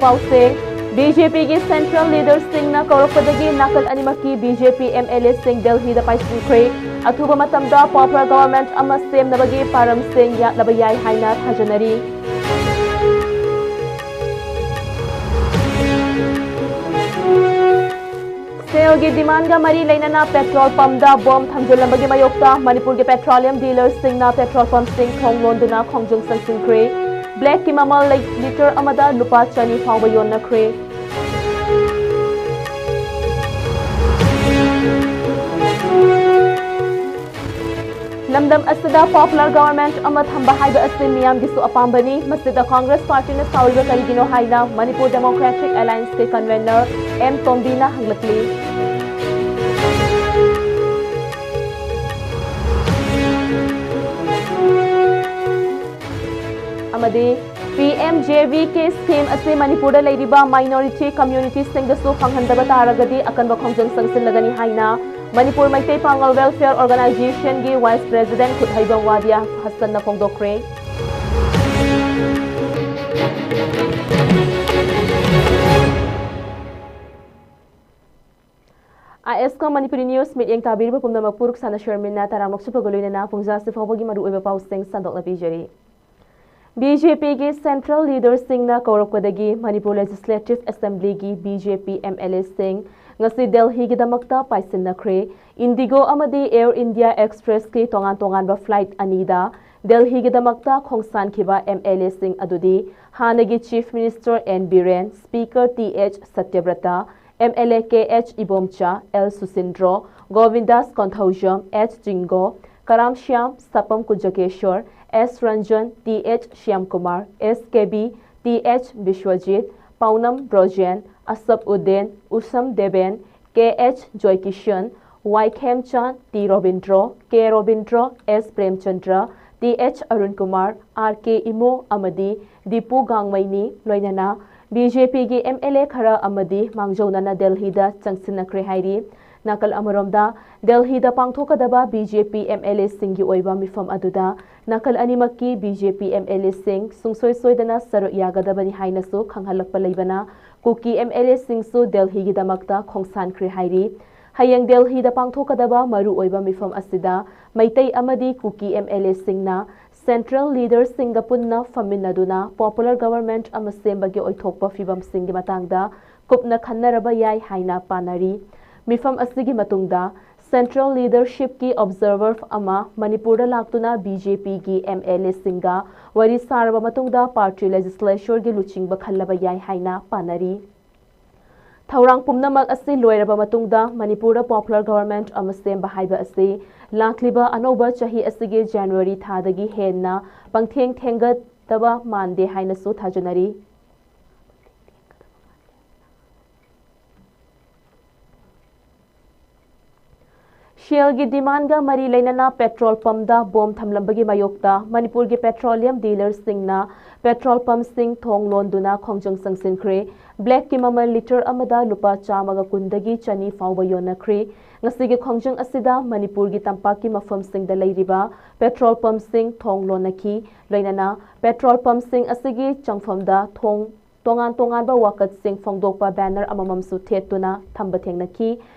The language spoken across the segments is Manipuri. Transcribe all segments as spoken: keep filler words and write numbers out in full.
ꯄꯥꯎꯁꯤꯡ꯫ ꯕꯤ ꯖꯦ ꯄꯤꯒꯤ central leaderꯁꯤꯡꯅ ꯀꯧꯔꯛꯄꯗꯒꯤ ꯅꯥꯀꯜ ꯑꯅꯤꯃꯛꯀꯤ B J P M L ꯑꯦꯁꯤꯡ ꯗꯦꯜꯍꯤꯗ ꯄꯥꯏꯁꯤꯟꯈ꯭ꯔꯦ꯫ ꯑꯊꯨꯕ ꯃꯇꯝꯗ popular government ꯑꯃ ꯁꯦꯝꯅꯕꯒꯤ ꯄꯥꯔꯝꯁꯤꯡ ꯌꯥꯠꯂꯕ ꯌꯥꯏ ꯍꯥꯏꯅ ꯊꯥꯖꯅꯔꯤ꯫ ꯁꯦꯜꯒꯤ demandꯒ ꯃꯔꯤ ꯂꯩꯅꯅ petrol pumpꯇ bomb ꯊꯝꯖꯤꯜꯂꯝꯕꯒꯤ ꯃꯥꯌꯣꯛꯇ ꯃꯅꯤꯄꯨꯔꯒꯤ petroleum dealerꯁꯤꯡꯅ petrol pumpꯁꯤꯡ ꯊꯣꯡ ꯂꯣꯟꯗꯨꯅ ꯈꯣꯡꯖꯪ ꯆꯪꯁꯤꯟꯈ꯭ꯔꯦ꯫ Blackꯀꯤ ꯃꯃꯜ ꯂꯩ-, litre ꯑꯃꯗ ꯂꯨꯄꯥ ꯆꯅꯤ ꯐꯥꯎꯕ ꯌꯣꯟꯅꯈ꯭ꯔꯦ꯫ ꯂꯝꯗꯝ ꯑꯁꯤꯗ popular government ꯑꯃ ꯊꯝꯕ ꯍꯥꯏꯕ ꯑꯁꯤ ꯃꯤꯌꯥꯝꯒꯤꯁꯨ ꯑꯄꯥꯝꯕꯅꯤ꯫ ꯃꯁꯤꯗ Congress partyꯅ ꯁꯥꯎꯔꯤꯕ ꯀꯔꯤꯒꯤꯅꯣ ꯍꯥꯏꯅ Manipur Democratic Allianceꯀꯤ convener ꯑꯦꯝ ꯇꯣꯝꯕꯤꯅ ꯍꯪꯂꯛꯂꯤ꯫ ꯑꯃꯗꯤ P M J V K scheme ꯑꯁꯤ ꯃꯅꯤꯄꯨꯔꯗ ꯂꯩꯔꯤꯕ minority communityꯁꯤꯡꯗꯁꯨ ꯐꯪꯍꯟꯗꯕ ꯇꯥꯔꯒꯗꯤ ꯑꯀꯟꯕ ꯈꯣꯡꯖꯪ ꯆꯪꯁꯤꯜꯂꯒꯅꯤ ꯍꯥꯏꯅ ꯃꯅꯤꯄꯨꯔ ꯃꯩꯇꯩ ꯄꯥꯉꯜ Welfare Organizationꯒꯤ vice president ꯈꯨꯠꯍꯩꯕꯝ ꯋꯥꯗꯤꯌꯥ ꯍꯁꯟꯅ ꯐꯣꯡꯗꯣꯛꯈ꯭ꯔꯦ꯫ ISCO Manipuri News ꯃꯤꯠꯌꯦꯡ ꯇꯥꯕꯤꯔꯤꯕ ꯄꯨꯝꯅꯃꯛꯄꯨ ꯔꯨꯛꯁꯥꯅ ꯁꯔꯃꯤꯟꯅ ꯇꯔꯥꯝꯅ ꯑꯣꯛꯆꯕꯒ ꯂꯣꯏꯅꯅ ꯄꯨꯡꯖꯥꯁꯤ ꯐꯥꯎꯕꯒꯤ ꯃꯔꯨꯑꯣꯏꯕ ꯄꯥꯎꯁꯤꯡ ꯁꯟꯗꯣꯛꯅ ꯄꯤꯖꯔꯤ꯫ ꯕꯤ ꯖꯦ ꯄꯤꯒꯤ central leaderꯁꯤꯡꯅ ꯀꯧꯔꯛꯄꯗꯒꯤ ꯃꯅꯤꯄꯨꯔ Legislative Assemblyꯒꯤ B J P M L ꯑꯦꯁꯤꯡ ꯉꯁꯤ ꯗꯦꯜꯍꯤꯒꯤꯗꯃꯛꯇ ꯄꯥꯏꯁꯤꯟꯅꯈ꯭ꯔꯦ꯫ IndiGo ꯑꯃꯗꯤ Air India Expressꯀꯤ ꯇꯣꯉꯥꯟ ꯇꯣꯉꯥꯟꯕ flight ꯑꯅꯤꯗ ꯗꯦꯜꯍꯤꯒꯤꯗꯃꯛꯇ ꯈꯣꯡꯁꯥꯟꯈꯤꯕ ꯑꯦꯝ ꯑꯦꯜ ꯑꯦꯁꯤꯡ ꯑꯗꯨꯗꯤ ꯍꯥꯟꯅꯒꯤ Chief Minister N Biren, Speaker T H Satyabrata, M L A K H Ibomcha, L Susindro, Govindas Konthoujam, H Chingo, Karamshyam, Sapam Kunjakesor, S Ranjan, T H Shyamkumar, S K B, T H Biswajit, Paonam Brojen, Ashab Uddin, Usham Deben, K H Joykishan, Y Khemchand, T Robindro, K Robindro, S Premchandra, T H Arun Kumar, R K Imo ꯑꯃꯗꯤ ꯗꯤꯄꯨ ꯒꯥꯡꯃꯩꯅꯤ, ꯂꯣꯏꯅꯅ ꯕꯤ ꯖꯦ ꯄꯤꯒꯤ ꯑꯦꯝ ꯑꯦꯜ ꯑꯦ ꯈꯔ ꯑꯃꯗꯤ ꯃꯥꯡꯖꯧꯅꯅ ꯗꯦꯜꯍꯤꯗ ꯆꯪꯁꯤꯟꯅꯈ꯭ꯔꯦ ꯍꯥꯏꯔꯤ꯫ ꯅꯥꯀꯜ ꯑꯃꯔꯣꯝꯗ, ꯗꯦꯜꯍꯤꯗ ꯄꯥꯡꯊꯣꯛꯀꯗꯕ B J P M L ꯑꯦꯁꯤꯡꯒꯤ ꯑꯣꯏꯕ ꯃꯤꯐꯝ ꯑꯗꯨꯗ ꯅꯥꯀꯜ ꯑꯅꯤꯃꯛꯀꯤ B J P M L ꯑꯦꯁꯤꯡ ꯁꯨꯡꯁꯣꯏ ꯁꯣꯏꯗꯅ ꯁꯔꯨꯛ ꯌꯥꯒꯗꯕꯅꯤ ꯍꯥꯏꯅꯁꯨ ꯈꯪꯍꯜꯂꯛꯄ ꯂꯩꯕꯅ, ꯀꯨꯀꯤ ꯑꯦꯝ ꯑꯦꯜ ꯑꯦꯁꯤꯡꯁꯨ ꯗꯦꯜꯍꯤꯒꯤꯗꯃꯛꯇ ꯈꯣꯡꯁꯥꯟꯈ꯭ꯔꯦ ꯍꯥꯏꯔꯤ꯫ ꯍꯌꯦꯡ ꯗꯦꯜꯍꯤꯗ ꯄꯥꯡꯊꯣꯛꯀꯗꯕ ꯃꯔꯨꯑꯣꯏꯕ ꯃꯤꯐꯝ ꯑꯁꯤꯗ ꯃꯩꯇꯩ ꯑꯃꯗꯤ ꯀꯨꯀꯤ ꯑꯦꯝ ꯑꯦꯜ ꯑꯦꯁꯤꯡꯅ ꯁꯦꯟꯇ꯭ꯔꯦꯜ ꯂꯤꯗꯔꯁꯤꯡꯒ ꯄꯨꯟꯅ ꯐꯝꯃꯤꯟꯅꯗꯨꯅ ꯄꯣꯄꯨꯂꯔ ꯒꯕꯔꯟꯃꯦꯟꯠ ꯑꯃ ꯁꯦꯝꯕꯒꯤ ꯑꯣꯏꯊꯣꯛꯄ ꯐꯤꯚꯝꯁꯤꯡꯒꯤ ꯃꯇꯥꯡꯗ ꯀꯨꯞꯅ ꯈꯟꯅꯔꯕ ꯌꯥꯏ ꯍꯥꯏꯅ ꯄꯥꯅꯔꯤ꯫ ꯃꯤꯐꯝ ꯑꯁꯤꯒꯤ ꯃꯇꯨꯡꯗ ꯁꯦꯟꯇ꯭ꯔꯦꯜ ꯂꯤꯗꯔꯁꯤꯞꯀꯤ ꯑꯣꯕꯖꯔꯚꯔ ꯑꯃ ꯃꯅꯤꯄꯨꯔꯗ ꯂꯥꯛꯇꯨꯅ ꯕꯤ ꯖꯦ ꯄꯤꯒꯤ ꯑꯦꯝ ꯑꯦꯜ ꯑꯦꯁꯤꯡꯒ ꯋꯥꯔꯤ ꯁꯥꯔꯕ ꯃꯇꯨꯡꯗ ꯄꯥꯔꯇꯤ ꯂꯦꯖꯤꯁꯂꯦꯆꯔꯒꯤ ꯂꯨꯆꯤꯡꯕ ꯈꯜꯂꯕ ꯌꯥꯏ ꯍꯥꯏꯅ ꯄꯥꯅꯔꯤ꯫ ꯊꯧꯔꯥꯡ ꯄꯨꯝꯅꯃꯛ ꯑꯁꯤ ꯂꯣꯏꯔꯕ ꯃꯇꯨꯡꯗ ꯃꯅꯤꯄꯨꯔꯗ ꯄꯣꯄꯨꯂꯔ ꯒꯕꯔꯟꯃꯦꯟꯠ ꯑꯃ ꯁꯦꯝꯕ ꯍꯥꯏꯕ ꯑꯁꯤ ꯂꯥꯛꯂꯤꯕ ꯑꯅꯧꯕ ꯆꯍꯤ ꯑꯁꯤꯒꯤ ꯖꯅꯋꯥꯔꯤ ꯊꯥꯗꯒꯤ ꯍꯦꯟꯅ ꯄꯪꯊꯦꯡ ꯊꯦꯡꯒꯗꯕ ꯃꯥꯟꯗꯦ ꯍꯥꯏꯅꯁꯨ ꯊꯥꯖꯅꯔꯤ꯫ ꯁꯦꯜꯒꯤ ꯗꯤꯃꯥꯟꯒ ꯃꯔꯤ ꯂꯩꯅꯅ ꯄꯦꯇ꯭ꯔꯣꯜ ꯄꯝꯗ ꯕꯣꯝ ꯊꯝꯂꯝꯕꯒꯤ ꯃꯥꯌꯣꯛꯇ ꯃꯅꯤꯄꯨꯔꯒꯤ ꯄꯦꯇ꯭ꯔꯣꯂꯤꯌꯝ ꯗꯤꯂꯔꯁꯤꯡꯅ ꯄꯦꯇ꯭ꯔꯣꯜ ꯄꯝꯁꯤꯡ ꯊꯣꯡ ꯂꯣꯟꯗꯨꯅ ꯈꯣꯡꯖꯪ ꯆꯪꯁꯤꯟꯈ꯭ꯔꯦ꯫ ꯕ꯭ꯂꯦꯛꯀꯤ ꯃꯃꯜ ꯂꯤꯇꯔ ꯑꯃꯗ ꯂꯨꯄꯥ ꯆꯥꯝꯃꯒ ꯀꯨꯟꯗꯒꯤ ꯆꯅꯤ ꯐꯥꯎꯕ ꯌꯣꯟꯅꯈ꯭ꯔꯦ꯫ ꯉꯁꯤꯒꯤ ꯈꯣꯡꯖꯪ ꯑꯁꯤꯗ ꯃꯅꯤꯄꯨꯔꯒꯤ ꯇꯝꯄꯥꯛꯀꯤ ꯃꯐꯝꯁꯤꯡꯗ ꯂꯩꯔꯤꯕ ꯄꯦꯇ꯭ꯔꯣꯜ ꯄꯝꯁꯤꯡ ꯊꯣꯡ ꯂꯣꯟꯅꯈꯤ꯫ ꯂꯣꯏꯅꯅ ꯄꯦꯇ꯭ꯔꯣꯜ ꯄꯝꯁꯤꯡ ꯑꯁꯤꯒꯤ ꯆꯪꯐꯝꯗ ꯊꯣꯡ ꯇꯣꯉꯥꯟ ꯇꯣꯉꯥꯟꯕ ꯋꯥꯀꯠꯁꯤꯡ ꯐꯣꯡꯗꯣꯛꯄ ꯕꯦꯅꯔ ꯑꯃꯃꯝꯁꯨ ꯊꯦꯠꯇꯨꯅ ꯊꯝꯕ ꯊꯦꯡꯅꯈꯤ꯫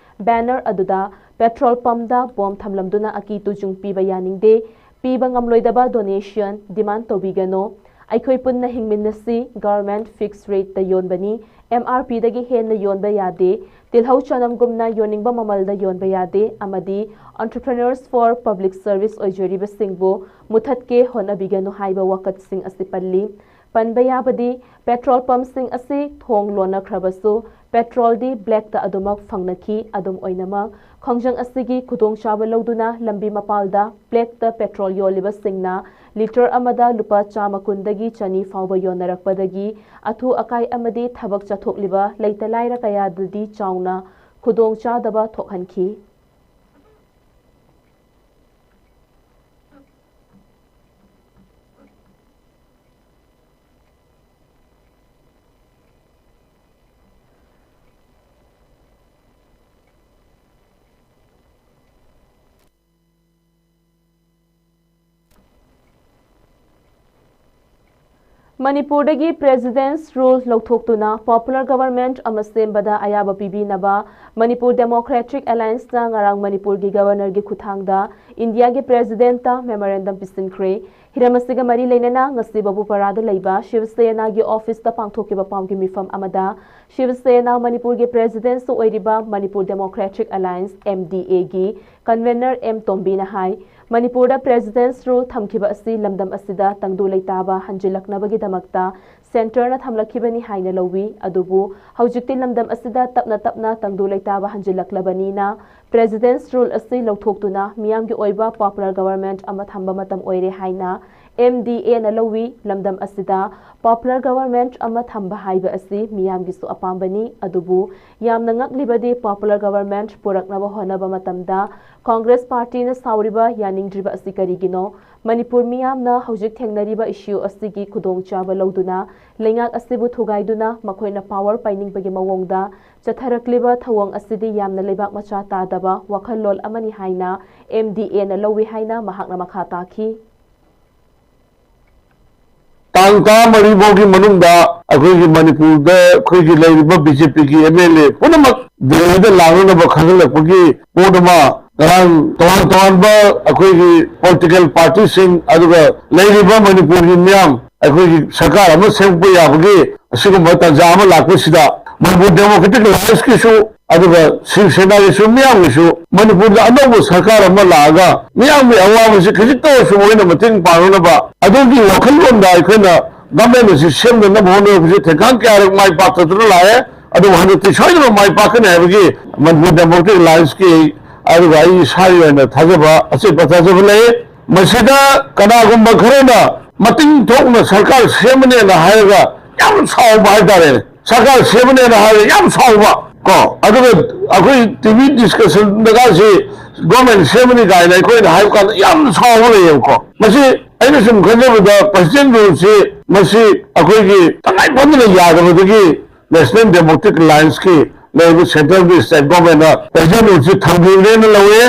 ꯕꯦꯅꯔ ꯑꯗꯨꯗ ꯄꯦꯇ꯭ꯔꯣꯜ ꯄꯝꯗ ꯕꯣꯝ ꯊꯝꯂꯝꯗꯨꯅ ꯑꯀꯤ ꯇꯨꯖꯨꯡ ꯄꯤꯕ ꯌꯥꯅꯤꯡꯗꯦ, ꯄꯤꯕ ꯉꯝꯂꯣꯏꯗꯕ ꯗꯣꯅꯦꯁꯟ ꯗꯤꯃꯥꯟ ꯇꯧꯕꯤꯒꯅꯨ, ꯑꯩꯈꯣꯏ ꯄꯨꯟꯅ ꯍꯤꯡꯃꯤꯟꯅꯁꯤ, ꯒꯚꯔꯟꯃꯦꯟꯠ ꯐꯤꯛꯁ ꯔꯦꯠꯇ ꯌꯣꯟꯕꯅꯤ, ꯑꯦꯝ ꯑꯥꯔ ꯄꯤꯗꯒꯤ ꯍꯦꯟꯅ ꯌꯣꯟꯕ ꯌꯥꯗꯦ, ꯇꯤꯜꯍꯧ ꯆꯅꯝꯒꯨꯝꯅ ꯌꯣꯟꯅꯤꯡꯕ ꯃꯃꯜꯗ ꯌꯣꯟꯕ ꯌꯥꯗꯦ ꯑꯃꯗꯤ Entrepreneurs for Public Service ꯑꯣꯏꯖꯔꯤꯕꯁꯤꯡꯕꯨ ꯃꯨꯊꯠꯀꯦ ꯍꯣꯠꯅꯕꯤꯒꯅꯨ ꯍꯥꯏꯕ ꯋꯥꯀꯠꯁꯤꯡ ꯑꯁꯤ ꯄꯜꯂꯤ꯫ ꯄꯟꯕ ꯌꯥꯕꯗꯤ, ꯄꯦꯇ꯭ꯔꯣꯜ ꯄꯝꯁꯤꯡ ꯑꯁꯤ ꯊꯣꯡ ꯂꯣꯟꯅꯈ꯭ꯔꯕꯁꯨ, ꯄꯦꯇ꯭ꯔꯣꯜꯗꯤ ꯕ꯭ꯂꯦꯛꯇ ꯑꯗꯨꯃꯛ ꯐꯪꯅꯈꯤ꯫ ꯑꯗꯨꯝ ꯑꯣꯏꯅꯃꯛ, ꯈꯣꯡꯖꯪ ꯑꯁꯤꯒꯤ ꯈꯨꯗꯣꯡꯆꯥꯕ ꯂꯧꯗꯨꯅ ꯂꯝꯕꯤ ꯃꯄꯥꯜꯗ ꯕ꯭ꯂꯦꯛꯇ ꯄꯦꯇ꯭ꯔꯣꯜ ꯌꯣꯜꯂꯤꯕꯁꯤꯡꯅ ꯂꯤꯇꯔ ꯑꯃꯗ ꯂꯨꯄꯥ ꯆꯥꯝꯃ ꯀꯨꯟꯗꯒꯤ ꯆꯅꯤ ꯐꯥꯎꯕ ꯌꯣꯟꯅꯔꯛꯄꯗꯒꯤ ꯑꯊꯨ ꯑꯀꯥꯏ ꯑꯃꯗꯤ ꯊꯕꯛ ꯆꯠꯊꯣꯛꯂꯤꯕ ꯂꯩꯇ ꯂꯥꯏꯔ ꯀꯌꯥꯗꯗꯤ ꯆꯥꯎꯅ ꯈꯨꯗꯣꯡꯆꯥꯗꯕ ꯊꯣꯛꯍꯟꯈꯤ꯫ ꯃꯅꯤꯄꯨꯔꯗꯒꯤ President's Rule ꯂꯧꯊꯣꯛꯇꯨꯅ Popular Government ꯑꯃ ꯁꯦꯝꯕꯗ ꯑꯌꯥꯕ ꯄꯤꯕꯤꯅꯕ ꯃꯅꯤꯄꯨꯔ Democratic Allianceꯅ ꯉꯔꯥꯡ ꯃꯅꯤꯄꯨꯔꯒꯤ Governorꯒꯤ ꯈꯨꯠꯊꯥꯡꯗ ꯏꯟꯗꯤꯌꯥꯒꯤ Presidentꯇ memorandum ꯄꯤꯁꯤꯟꯈ꯭ꯔꯦ꯫ ꯍꯤꯔꯝ ꯑꯁꯤꯒ ꯃꯔꯤ ꯂꯩꯅꯅ ꯉꯁꯤ ꯕꯕꯨꯄꯥꯔꯥꯗ ꯂꯩꯕ ꯁꯤꯕ ꯁꯦꯅꯥꯒꯤ officeꯇ ꯄꯥꯡꯊꯣꯛꯈꯤꯕ ꯄꯥꯎꯒꯤ ꯃꯤꯐꯝ ꯑꯃꯗ ꯁꯤꯕ ꯁꯦꯅꯥ ꯃꯅꯤꯄꯨꯔꯒꯤ Presidentꯁꯨ ꯑꯣꯏꯔꯤꯕ ꯃꯅꯤꯄꯨꯔ Democratic Alliance, MDAꯒꯤ convener ꯑꯦꯝ ꯇꯣꯝꯕꯤꯅ ꯍꯥꯏ, ꯃꯅꯤꯄꯨꯔꯗ President's Rule ꯊꯝꯈꯤꯕ ꯑꯁꯤ ꯂꯝꯗꯝ ꯑꯁꯤꯗ ꯇꯪꯗꯨ ꯂꯩꯇꯥꯕ ꯍꯟꯖꯤꯜꯂꯛꯅꯕꯒꯤꯗꯃꯛꯇ Centreꯅ ꯊꯝꯂꯛꯈꯤꯕꯅꯤ ꯍꯥꯏꯅ ꯂꯧꯏ꯫ ꯑꯗꯨꯕꯨ ꯍꯧꯖꯤꯛꯇꯤ ꯂꯝꯗꯝ ꯑꯁꯤꯗ ꯇꯞꯅ ꯇꯞꯅ ꯇꯪꯗꯨ ꯂꯩꯇꯥꯕ ꯍꯟꯖꯤꯜꯂꯛꯂꯕꯅꯤꯅ President's Rule ꯑꯁꯤ ꯂꯧꯊꯣꯛꯇꯨꯅ ꯃꯤꯌꯥꯝꯒꯤ ꯑꯣꯏꯕ Popular Government ꯑꯃ ꯊꯝꯕ ꯃꯇꯝ ꯑꯣꯏꯔꯦ ꯍꯥꯏꯅ MDAꯅ ꯂꯧꯏ꯫ ꯂꯝꯗꯝ ꯑꯁꯤꯗ Popular Government ꯑꯃ ꯊꯝꯕ ꯍꯥꯏꯕ ꯑꯁꯤ ꯃꯤꯌꯥꯝꯒꯤꯁꯨ ꯑꯄꯥꯝꯕꯅꯤ, ꯑꯗꯨꯕꯨ ꯌꯥꯝꯅ ꯉꯛꯂꯤꯕꯗꯤ Popular Government ꯄꯨꯔꯛꯅꯕ ꯍꯣꯠꯅꯕ ꯃꯇꯝꯗ Congress Partyꯅ ꯁꯥꯎꯔꯤꯕ, ꯌꯥꯅꯤꯡꯗ꯭ꯔꯤꯕ ꯑꯁꯤ ꯀꯔꯤꯒꯤꯅꯣ? ꯃꯅꯤꯄꯨꯔ ꯃꯤꯌꯥꯝꯅ ꯍꯧꯖꯤꯛ ꯊꯦꯡꯅꯔꯤꯕ issue ꯑꯁꯤꯒꯤ ꯈꯨꯗꯣꯡꯆꯥꯕ ꯂꯧꯗꯨꯅ ꯂꯩꯉꯥꯛ ꯑꯁꯤꯕꯨ ꯊꯨꯒꯥꯏꯗꯨꯅ ꯃꯈꯣꯏꯅ power ꯄꯥꯏꯅꯤꯡꯕꯒꯤ ꯃꯑꯣꯡꯗ ꯆꯠꯊꯔꯛꯂꯤꯕ ꯊꯧꯑꯣꯡ ꯑꯁꯤꯗꯤ ꯌꯥꯝꯅ ꯂꯩꯕꯥꯛ ꯃꯆꯥ ꯇꯥꯗꯕ ꯋꯥꯈꯜꯂꯣꯟ ꯑꯃꯅꯤ ꯍꯥꯏꯅ MDAꯅ ꯂꯧꯏ ꯍꯥꯏꯅ ꯃꯍꯥꯛꯅ ꯃꯈꯥ ꯇꯥꯈꯤ꯫ ꯇꯥꯡ ꯇꯔꯥꯃꯔꯤ ꯐꯥꯎꯒꯤ ꯃꯅꯨꯡꯗ ꯑꯩꯈꯣꯏꯒꯤ ꯃꯅꯤꯄꯨꯔꯗ ꯑꯩꯈꯣꯏꯒꯤ ꯂꯩꯔꯤꯕ BJPꯒꯤ MLA ꯄꯨꯝꯅꯃꯛ ꯗꯦꯜꯂꯤꯗ ꯂꯥꯛꯅꯅꯕ ꯈꯟꯒꯠꯂꯛꯄꯒꯤ ꯄꯣꯠ ꯑꯃ ꯉꯔꯥꯡ ꯇꯣꯉꯥꯟ ꯇꯣꯉꯥꯟꯕ ꯑꯩꯈꯣꯏꯒꯤ political partyꯁꯤꯡ ꯑꯗꯨꯒ ꯂꯩꯔꯤꯕ ꯃꯅꯤꯄꯨꯔꯒꯤ ꯃꯤꯌꯥꯝ ꯑꯩꯈꯣꯏꯒꯤ ꯁꯔꯀꯥꯔ ꯑꯃ ꯁꯦꯝꯒꯠꯄ ꯌꯥꯕꯒꯤ ꯑꯁꯤꯒꯨꯝꯕ ꯇꯥꯟꯖꯥ ꯑꯃ ꯂꯥꯛꯄꯁꯤꯗ ꯃꯅꯤꯄꯨꯔ Democratic Allianceꯀꯤꯁꯨ ꯑꯗꯨꯒ ꯁꯤꯕ ꯁꯦꯅꯥꯒꯤꯁꯨ ꯃꯤꯌꯥꯝꯒꯤꯁꯨ ꯃꯅꯤꯄꯨꯔꯗ ꯑꯅꯧꯕ ꯁꯔꯀꯥꯔ ꯑꯃ ꯂꯥꯛꯑꯒ ꯃꯤꯌꯥꯝꯒꯤ ꯑꯋꯥꯕꯁꯤ ꯈꯖꯤꯛꯇ ꯑꯣꯏꯔꯁꯨ ꯃꯣꯏꯅ ꯃꯇꯦꯡ ꯄꯥꯡꯅꯅꯕ ꯑꯗꯨꯒꯤ ꯋꯥꯈꯜꯂꯣꯟꯗ ꯑꯩꯈꯣꯏꯅ government ꯑꯁꯤ ꯁꯦꯝꯅꯅꯕ ꯍꯣꯠꯅꯕꯁꯤ ꯊꯦꯡꯀꯥꯟ ꯀꯌꯥꯔꯛ ꯃꯥꯏ ꯄꯥꯛꯇꯗꯨꯅ ꯂꯥꯛꯑꯦ꯫ ꯑꯗꯨꯕꯨ ꯍꯟꯗꯛꯇꯤ ꯁꯣꯏꯗꯅ ꯃꯥꯏ ꯄꯥꯛꯀꯅꯤ ꯍꯥꯏꯕꯒꯤ ꯃꯅꯤꯄꯨꯔ Democratic Allianceꯀꯤ ꯑꯗꯨꯒ ꯑꯩ ꯏꯁꯥꯒꯤ ꯑꯣꯏꯅ ꯊꯥꯖꯕ, ꯑꯆꯦꯠꯄ ꯊꯥꯖꯕ ꯂꯩ꯫ ꯃꯁꯤꯗ ꯀꯅꯥꯒꯨꯝꯕ ꯈꯔꯅ ꯃꯇꯤꯡ ꯊꯣꯛꯅ ꯁꯔꯀꯥꯔ ꯁꯦꯝꯃꯅꯦꯅ ꯍꯥꯏꯔꯒ ꯌꯥꯝ ꯁꯥꯎꯕ ꯍꯥꯏꯇꯥꯔꯦꯅꯦ꯫ ꯁꯔꯀꯥꯔ ꯁꯦꯝꯃꯅꯦꯅ ꯍꯥꯏꯔꯒ ꯌꯥꯝ ꯁꯥꯎꯕ ꯀꯣ꯫ ꯑꯗꯨꯒ ꯑꯩꯈꯣꯏ TV discussionꯗꯒꯁꯤ government ꯁꯦꯝꯃꯅꯤ ꯀꯥꯏꯅ ꯑꯩꯈꯣꯏꯅ ꯍꯥꯏꯕ ꯀꯥꯟꯗ ꯌꯥꯝ ꯁꯥꯎꯕ ꯂꯩꯌꯦꯕꯀꯣ꯫ ꯃꯁꯤ ꯑꯩꯅ ꯁꯨꯝ ꯈꯟꯖꯕꯗ President's Ruleꯁꯤ ꯃꯁꯤ ꯑꯩꯈꯣꯏꯒꯤ ꯇꯉꯥꯏ ꯐꯗꯅ ꯌꯥꯗꯕꯗꯒꯤ National Democratic Allianceꯀꯤ ꯂꯩꯔꯤꯕ centreꯒꯤ state governmentꯅ President's Ruleꯁꯤ ꯊꯝꯈꯤꯕꯅꯦꯅ ꯂꯧꯋꯦ꯫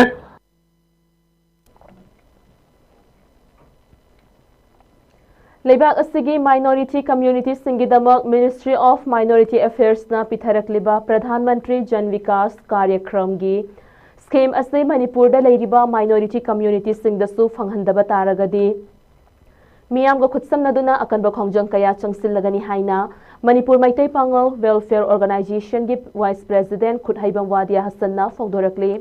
ꯂꯩꯕꯥꯛ ꯑꯁꯤꯒꯤ minority communityꯁꯤꯡꯒꯤꯗꯃꯛ Ministry of Minority Affairsꯅ ꯄꯤꯊꯔꯛꯂꯤꯕ Pradhan Mantri Jan Vikas ꯀꯥꯔꯌꯀ꯭ꯔꯝꯒꯤ scheme ꯑꯁꯤ ꯃꯅꯤꯄꯨꯔꯗ ꯂꯩꯔꯤꯕ minority communityꯁꯤꯡꯗꯁꯨ ꯐꯪꯍꯟꯗꯕ ꯇꯥꯔꯒꯗꯤ ꯃꯤꯌꯥꯝꯒ ꯈꯨꯠꯁꯝꯅꯗꯨꯅ ꯑꯀꯟꯕ ꯈꯣꯡꯖꯪ ꯀꯌꯥ ꯆꯪꯁꯤꯜꯂꯒꯅꯤ ꯍꯥꯏꯅ ꯃꯅꯤꯄꯨꯔ ꯃꯩꯇꯩ ꯄꯥꯉꯜ Welfare Organisationꯒꯤ Vice President ꯈꯨꯠꯍꯩꯕꯝ ꯋꯥꯗꯤꯌꯥ ꯍꯁꯟꯅ ꯐꯣꯡꯗꯣꯔꯛꯂꯤ꯫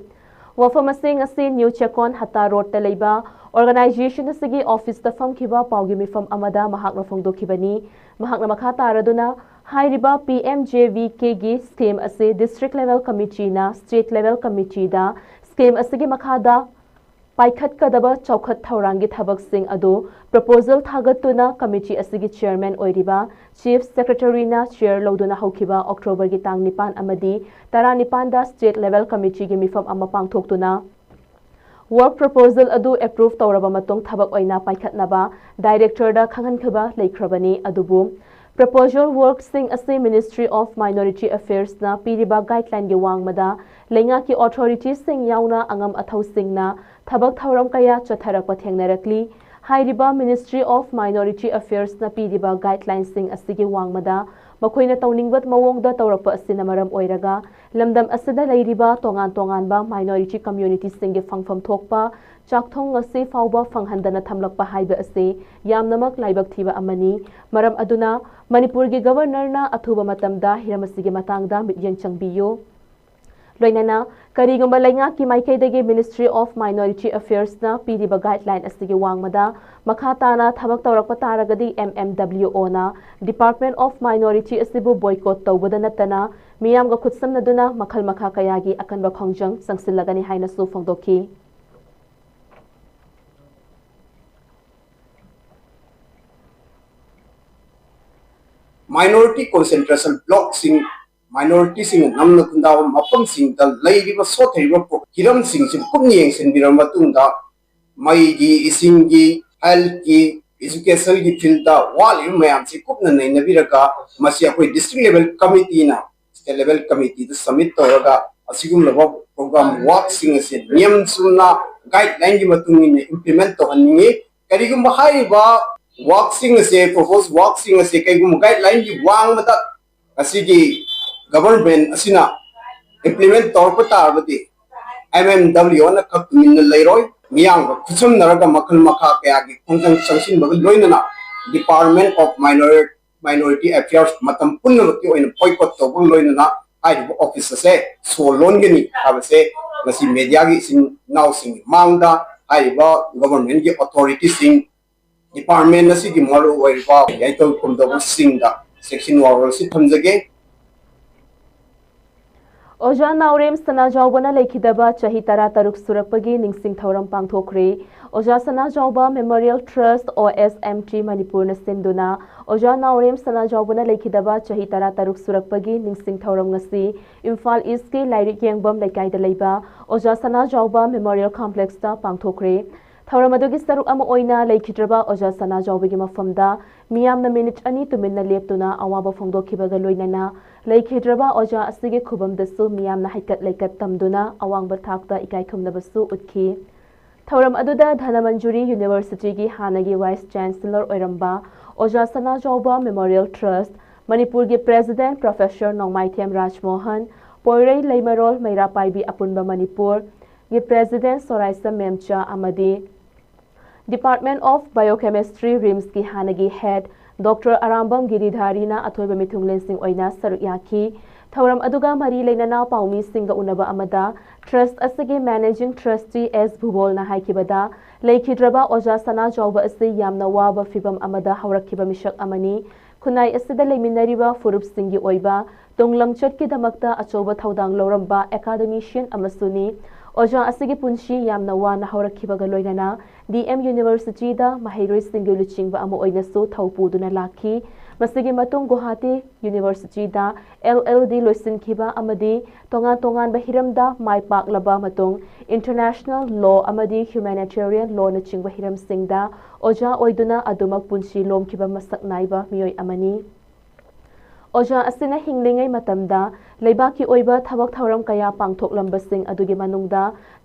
ꯋꯥꯐꯝ ꯑꯁꯤ ꯉꯁꯤ ꯅ꯭ꯌꯨ ꯆꯦꯀꯣꯟ ꯍꯠꯇꯥ ꯔꯣꯗꯇ ꯂꯩꯕ organization ꯑꯁꯤꯒꯤ officeꯇ ꯐꯝꯈꯤꯕ ꯄꯥꯎꯒꯤ ꯃꯤꯐꯝ ꯑꯃꯗ ꯃꯍꯥꯛꯅ ꯐꯣꯡꯗꯣꯛꯈꯤꯕꯅꯤ꯫ ꯃꯍꯥꯛꯅ ꯃꯈꯥ ꯇꯥꯔꯗꯨꯅ ꯍꯥꯏꯔꯤꯕ P M J V Kꯒꯤ scheme ꯑꯁꯤ district level committeeꯅ state level committeeꯗ scheme ꯑꯁꯤꯒꯤ ꯃꯈꯥꯗ ꯄꯥꯏꯈꯠꯀꯗꯕ ꯆꯥꯎꯈꯠ ꯊꯧꯔꯥꯡꯒꯤ ꯊꯕꯛꯁꯤꯡ ꯑꯗꯨ proposal ꯊꯥꯒꯠꯇꯨꯅ committee ꯑꯁꯤꯒꯤ chairman ꯑꯣꯏꯔꯤꯕ Chief Secretaryꯅ chair ꯂꯧꯗꯨꯅ ꯍꯧꯈꯤꯕ Octoberꯒꯤ ꯇꯥꯡ ꯅꯤꯄꯥꯟ ꯑꯃꯗꯤ ꯇꯔꯥꯅꯤꯄꯥꯟꯗ state level committeeꯒꯤ ꯃꯤꯐꯝ ꯑꯃ ꯄꯥꯡꯊꯣꯛꯇꯨꯅ work proposal ꯑꯗꯨ approve ꯇꯧꯔꯕ ꯃꯇꯨꯡ ꯊꯕꯛ ꯑꯣꯏꯅ ꯄꯥꯏꯈꯠꯅꯕ directorꯗ ꯈꯪꯍꯟꯈꯤꯕ ꯂꯩꯈ꯭ꯔꯕꯅꯤ꯫ ꯑꯗꯨꯕꯨ proposal workꯁꯤꯡ ꯑꯁꯤ Ministry of Minority Affairsꯅ ꯄꯤꯔꯤꯕ guidelineꯒꯤ ꯋꯥꯡꯃꯗ ꯂꯩꯉꯥꯛꯀꯤ authorityꯁꯤꯡ ꯌꯥꯎꯅ ꯑꯉꯝ ꯑꯊꯧꯁꯤꯡꯅ ꯊꯕꯛ ꯊꯧꯔꯝ ꯀꯌꯥ ꯆꯠꯊꯔꯛꯄ ꯊꯦꯡꯅꯔꯛꯂꯤ꯫ ꯍꯥꯏꯔꯤꯕ Ministry of Minority Affairsꯅ ꯄꯤꯔꯤꯕ guidelineꯁꯤꯡ ꯑꯁꯤꯒꯤ ꯋꯥꯡꯃꯗ ꯃꯈꯣꯏꯅ ꯇꯧꯅꯤꯡꯕ ꯃꯑꯣꯡꯗ ꯇꯧꯔꯛꯄ ꯑꯁꯤꯅ ꯃꯔꯝ ꯑꯣꯏꯔꯒ ꯂꯝꯗꯝ ꯑꯁꯤꯗ ꯂꯩꯔꯤꯕ ꯇꯣꯉꯥꯟ ꯇꯣꯉꯥꯟꯕ minority communityꯁꯤꯡꯒꯤ ꯐꯪꯐꯝ ꯊꯣꯛꯄ ꯆꯥꯛꯊꯣꯡ ꯉꯁꯤ ꯐꯥꯎꯕ ꯐꯪꯍꯟꯗꯅ ꯊꯝꯂꯛꯄ ꯍꯥꯏꯕ ꯑꯁꯤ ꯌꯥꯝꯅꯃꯛ ꯂꯥꯏꯕꯛ ꯊꯤꯕ ꯑꯃꯅꯤ꯫ ꯃꯔꯝ ꯑꯗꯨꯅ ꯃꯅꯤꯄꯨꯔꯒꯤ Governorꯅ ꯑꯊꯨꯕ ꯃꯇꯝꯗ ꯍꯤꯔꯝ ꯑꯁꯤꯒꯤ ꯃꯇꯥꯡꯗ ꯃꯤꯠꯌꯦꯡ ꯆꯪꯕꯤꯌꯨ꯫ ꯂꯣꯏꯅꯅ ꯀꯔꯤꯒꯨꯝꯕ ꯂꯩꯉꯥꯛꯀꯤ ꯃꯥꯏꯀꯩꯗꯒꯤ Ministry of Minority Affairsꯅ ꯄꯤꯔꯤꯕ guideline ꯑꯁꯤꯒꯤ ꯋꯥꯡꯃꯗ ꯃꯈꯥ ꯇꯥꯅ ꯊꯕꯛ ꯇꯧꯔꯛꯄ ꯇꯥꯔꯒꯗꯤ M M W Oꯅ Department of Minority ꯑꯁꯤꯕꯨ boycott ꯇꯧꯕꯗ ꯅꯠꯇꯅ ꯃꯤꯌꯥꯝꯒ ꯈꯨꯠꯁꯝꯅꯗꯨꯅ ꯃꯈꯜ ꯃꯈꯥ ꯀꯌꯥꯒꯤ ꯑꯀꯟꯕ ꯈꯣꯡꯖꯪ ꯆꯪꯁꯤꯜꯂꯒꯅꯤ ꯍꯥꯏꯅꯁꯨ ꯐꯣꯡꯗꯣꯛꯈꯤ꯫ Minority concentration blockꯁꯤꯡ, minorityꯁꯤꯡꯅ ꯅꯝꯅ ꯈꯨꯟꯗꯥꯕ ꯃꯐꯝꯁꯤꯡꯗ ꯂꯩꯔꯤꯕ ꯁꯣꯠꯊꯔꯤꯕ ꯄꯣ-, ꯍꯤꯔꯝꯁꯤꯡꯁꯤ ꯀꯨꯞꯅ ꯌꯦꯡꯁꯤꯟꯕꯤꯔꯕ ꯃꯇꯨꯡꯗ ꯃꯩꯒꯤ, ꯏꯁꯤꯡꯒꯤ, healthꯀꯤ, educationꯒꯤ fieldꯇ ꯋꯥꯠꯂꯤꯕ ꯃꯌꯥꯝꯁꯤ ꯀꯨꯞꯅ ꯅꯩꯅꯕꯤꯔꯒ ꯃꯁꯤ ꯑꯩꯈꯣꯏ district level committeeꯅ state level committeeꯗ submit ꯇꯧꯔꯒ ꯑꯁꯤꯒꯨꯝꯂꯕ program workꯁꯤꯡ ꯑꯁꯤ ꯅꯤꯌꯝ ꯆꯨꯝꯅ guidelineꯒꯤ ꯃꯇꯨꯡ ꯏꯟꯅ implement ꯇꯧꯍꯟꯅꯤꯡꯉꯤ꯫ ꯀꯔꯤꯒꯨꯝꯕ ꯍꯥꯏꯔꯤꯕ ꯋꯥꯛꯁꯤꯡ ꯑꯁꯦ, ꯄ꯭ꯔꯣꯄꯣꯁ ꯋꯥꯛꯁꯤꯡ ꯑꯁꯦ ꯀꯩꯒꯨꯝꯕ ꯒꯥꯏꯗꯂꯥꯏꯟꯒꯤ ꯋꯥꯡꯃꯗ ꯉꯁꯤꯒꯤ ꯒꯚꯔꯟꯃꯦꯟ ꯑꯁꯤꯅ ꯏꯝꯄ꯭ꯂꯤꯃꯦꯟ ꯇꯧꯔꯛꯄ ꯇꯥꯔꯕꯗꯤ, ꯑꯦꯝ ꯑꯦꯝ ꯗꯕ꯭ꯂꯤꯎ ꯑꯦꯅ ꯈꯛ ꯇꯨꯃꯤꯟꯅ ꯂꯩꯔꯣꯏ꯫ ꯃꯤꯌꯥꯝꯒ ꯈꯨꯠꯁꯝꯅꯔꯒ ꯃꯈꯜ ꯃꯈꯥ ꯀꯌꯥꯒꯤ ꯈꯣꯡꯖꯪ ꯆꯪꯁꯤꯟꯕꯒ ꯂꯣꯏꯅꯅ Department of Minor- Minority Affairs ꯃꯇꯝ ꯄꯨꯝꯅꯃꯛꯀꯤ ꯑꯣꯏꯅ boycott ꯇꯧꯕꯒ ꯂꯣꯏꯅꯅ ꯍꯥꯏꯔꯤꯕ ꯑꯣꯐꯤꯁ ꯑꯁꯦ ꯁꯣ ꯂꯣꯟꯒꯅꯤ ꯍꯥꯏꯕꯁꯦ ꯉꯁꯤ ꯃꯦꯗꯤꯌꯥꯒꯤ ꯏꯆꯤꯟ ꯏꯅꯥꯎꯁꯤꯡꯒꯤ ꯃꯥꯡꯗ ꯍꯥꯏꯔꯤꯕ ꯒꯚꯔꯟꯃꯦꯟꯒꯤ ꯑꯣꯊꯣꯔꯤꯇꯤꯁꯤꯡ, ꯗꯤꯄꯥꯔꯠꯃꯦꯟ ꯑꯁꯤꯒꯤ ꯃꯔꯨ ꯑꯣꯏꯔꯤꯕ ꯌꯥꯏꯇꯣꯟ ꯈꯨꯝꯗꯧꯕꯁꯤꯡꯗ ꯆꯦꯛꯁꯤꯟ ꯋꯥꯔꯣꯜ ꯑꯁꯤ ꯊꯝꯖꯒꯦ꯫ ꯑꯣꯖꯥ ꯅꯥꯎꯔꯦꯝ ꯁꯅꯥꯖꯥꯎꯕꯅ ꯂꯩꯈꯤꯗꯕ ꯆꯍꯤ ꯇꯔꯥꯇꯔꯨꯛ ꯁꯨꯔꯛꯄꯒꯤ ꯅꯤꯡꯁꯤꯡ ꯊꯧꯔꯝ ꯄꯥꯡꯊꯣꯛꯈ꯭ꯔꯦ꯫ ꯑꯣꯖꯥ ꯁꯅꯥꯖꯥꯎꯕ Memorial Trust, O S M T ꯃꯅꯤꯄꯨꯔꯅ ꯁꯤꯟꯗꯨꯅ ꯑꯣꯖꯥ ꯅꯥꯎꯔꯦꯝ ꯁꯅꯥꯖꯥꯎꯕꯅ ꯂꯩꯈꯤꯗꯕ ꯆꯍꯤ ꯇꯔꯥꯇꯔꯨꯛ ꯁꯨꯔꯛꯄꯒꯤ ꯅꯤꯡꯁꯤꯡ ꯊꯧꯔꯝ ꯉꯁꯤ ꯏꯝꯐꯥꯜ ꯏꯁꯀꯤ ꯂꯥꯏꯔꯤꯛ ꯌꯦꯡꯐꯝ ꯂꯩꯀꯥꯏꯗ ꯂꯩꯕ ꯑꯣꯖꯥ ꯁꯅꯥꯖꯥꯎꯕ Memorial Complexꯇ ꯄꯥꯡꯊꯣꯛꯈ꯭ꯔꯦ꯫ ꯊꯧꯔꯝ ꯑꯗꯨꯒꯤ ꯁꯔꯨꯛ ꯑꯃ ꯑꯣꯏꯅ ꯂꯩꯈꯤꯗ꯭ꯔꯕ ꯑꯣꯖꯥ ꯁꯅꯥꯖꯥꯎꯕꯒꯤ ꯃꯐꯝꯗ ꯃꯤꯌꯥꯝꯅ ꯃꯤꯅꯤꯠ ꯑꯅꯤ ꯇꯨꯃꯤꯟꯅ ꯂꯦꯞꯇꯨꯅ ꯑꯋꯥꯕ ꯐꯣꯡꯗꯣꯛꯈꯤꯕꯒ ꯂꯣꯏꯅꯅ ꯂꯩꯈꯤꯗ꯭ꯔꯕ ꯑꯣꯖꯥ ꯑꯁꯤꯒꯤ ꯈꯨꯕꯝꯗꯁꯨ ꯃꯤꯌꯥꯝꯅ ꯍꯩꯀꯠ ꯂꯩꯀꯠ ꯇꯝꯗꯨꯅ ꯑꯋꯥꯡꯕ ꯊꯥꯛꯇ ꯏꯀꯥꯏꯈꯨꯝꯅꯕꯁꯨ ꯎꯠꯈꯤ꯫ ꯊꯧꯔꯝ ꯑꯗꯨꯗ ꯙꯅꯃꯟꯖꯨꯔꯤ ꯌꯨꯅꯤꯚꯔꯁꯤꯇꯤꯒꯤ ꯍꯥꯟꯅꯒꯤ Vice Chancellor ꯑꯣꯏꯔꯝꯕ ꯑꯣꯖꯥ ꯁꯅꯥꯖꯥꯎꯕ Memorial Trust ꯃꯅꯤꯄꯨꯔꯒꯤ President Professor ꯅꯣꯡꯃꯥꯏꯊꯦꯝ ꯔꯥꯖꯃꯣꯍꯟ, ꯄꯣꯏꯔꯩ ꯂꯩꯃꯔꯣꯜ ꯃꯩꯔꯥ ꯄꯥꯏꯕꯤ ꯑꯄꯨꯟꯕ ꯃꯅꯤꯄꯨꯔꯒꯤ President ꯁꯣꯔꯥꯏꯁꯝ ꯃꯦꯝꯆꯥ ꯑꯃꯗꯤ Department of Biochemistry RIMSꯀꯤ ꯍꯥꯟꯅꯒꯤ Head Doctor ꯑꯔꯥꯝꯕꯝ ꯒꯤꯔꯤꯙꯥꯔꯤꯅ ꯑꯊꯣꯏꯕ ꯃꯤꯊꯨꯡꯂꯦꯟꯁꯤꯡ ꯑꯣꯏꯅ ꯁꯔꯨꯛ ꯌꯥꯈꯤ꯫ ꯊꯧꯔꯝ ꯑꯗꯨꯒ ꯃꯔꯤ ꯂꯩꯅꯅ ꯄꯥꯎꯃꯤꯁꯤꯡꯒ ꯎꯅꯕ ꯑꯃꯗ Trust ꯑꯁꯤꯒꯤ Managing Trustee S ꯚꯨꯕꯣꯜꯅ ꯍꯥꯏꯈꯤꯕꯗ, ꯂꯩꯈꯤꯗ꯭ꯔꯕ ꯑꯣꯖꯥ ꯁꯅꯥꯖꯥꯎꯕ ꯑꯁꯤ ꯌꯥꯝꯅ ꯋꯥꯕ ꯐꯤꯚꯝ ꯑꯃꯗ ꯍꯧꯔꯛꯈꯤꯕ ꯃꯤꯁꯛ ꯑꯃꯅꯤ꯫ ꯈꯨꯟꯅꯥꯏ ꯑꯁꯤꯗ ꯂꯩꯃꯤꯟꯅꯔꯤꯕ ꯐꯨꯔꯨꯞꯁꯤꯡꯒꯤ ꯑꯣꯏꯕ ꯇꯨꯡ ꯂꯝꯆꯠꯀꯤꯗꯃꯛꯇ ꯑꯆꯧꯕ ꯊꯧꯗꯥꯡ ꯂꯧꯔꯝꯕ academician ꯑꯃꯁꯨꯅꯤ꯫ ꯑꯣꯖꯥ ꯑꯁꯤꯒꯤ ꯄꯨꯟꯁꯤ ꯌꯥꯝꯅ ꯋꯥꯅ ꯍꯧꯔꯛꯈꯤꯕꯒ ꯂꯣꯏꯅꯅ D M Universityꯗ ꯃꯍꯩꯔꯣꯏꯁꯤꯡꯒꯤ ꯂꯨꯆꯤꯡꯕ ꯑꯃ ꯑꯣꯏꯅꯁꯨ ꯊꯧ ꯄꯨꯗꯨꯅ ꯂꯥꯛꯈꯤ꯫ ꯃꯁꯤꯒꯤ ꯃꯇꯨꯡ ꯒꯨꯋꯥꯍꯥꯇꯤ Universityꯗ L L D ꯂꯣꯏꯁꯤꯟꯈꯤꯕ ꯑꯃꯗꯤ ꯇꯣꯉꯥꯟ ꯇꯣꯉꯥꯟꯕ ꯍꯤꯔꯝꯗ ꯃꯥꯏ ꯄꯥꯛꯂꯕ ꯃꯇꯨꯡ International Law ꯑꯃꯗꯤ Humanitarian Lawꯅꯆꯤꯡꯕ ꯍꯤꯔꯝꯁꯤꯡꯗ ꯑꯣꯖꯥ ꯑꯣꯏꯗꯨꯅ ꯑꯗꯨꯃꯛ ꯄꯨꯟꯁꯤ ꯂꯣꯝꯈꯤꯕ ꯃꯁꯛ ꯅꯥꯏꯕ ꯃꯤꯑꯣꯏ ꯑꯃꯅꯤ꯫ ꯑꯣꯖꯥ ꯑꯁꯤꯅ ꯍꯤꯡꯂꯤꯉꯩ ꯃꯇꯝꯗ ꯂꯩꯕꯥꯛꯀꯤ ꯑꯣꯏꯕ ꯊꯕꯛ ꯊꯧꯔꯝ ꯀꯌꯥ ꯄꯥꯡꯊꯣꯛꯂꯝꯕꯁꯤꯡ ꯑꯗꯨꯒꯤ ꯃꯅꯨꯡꯗ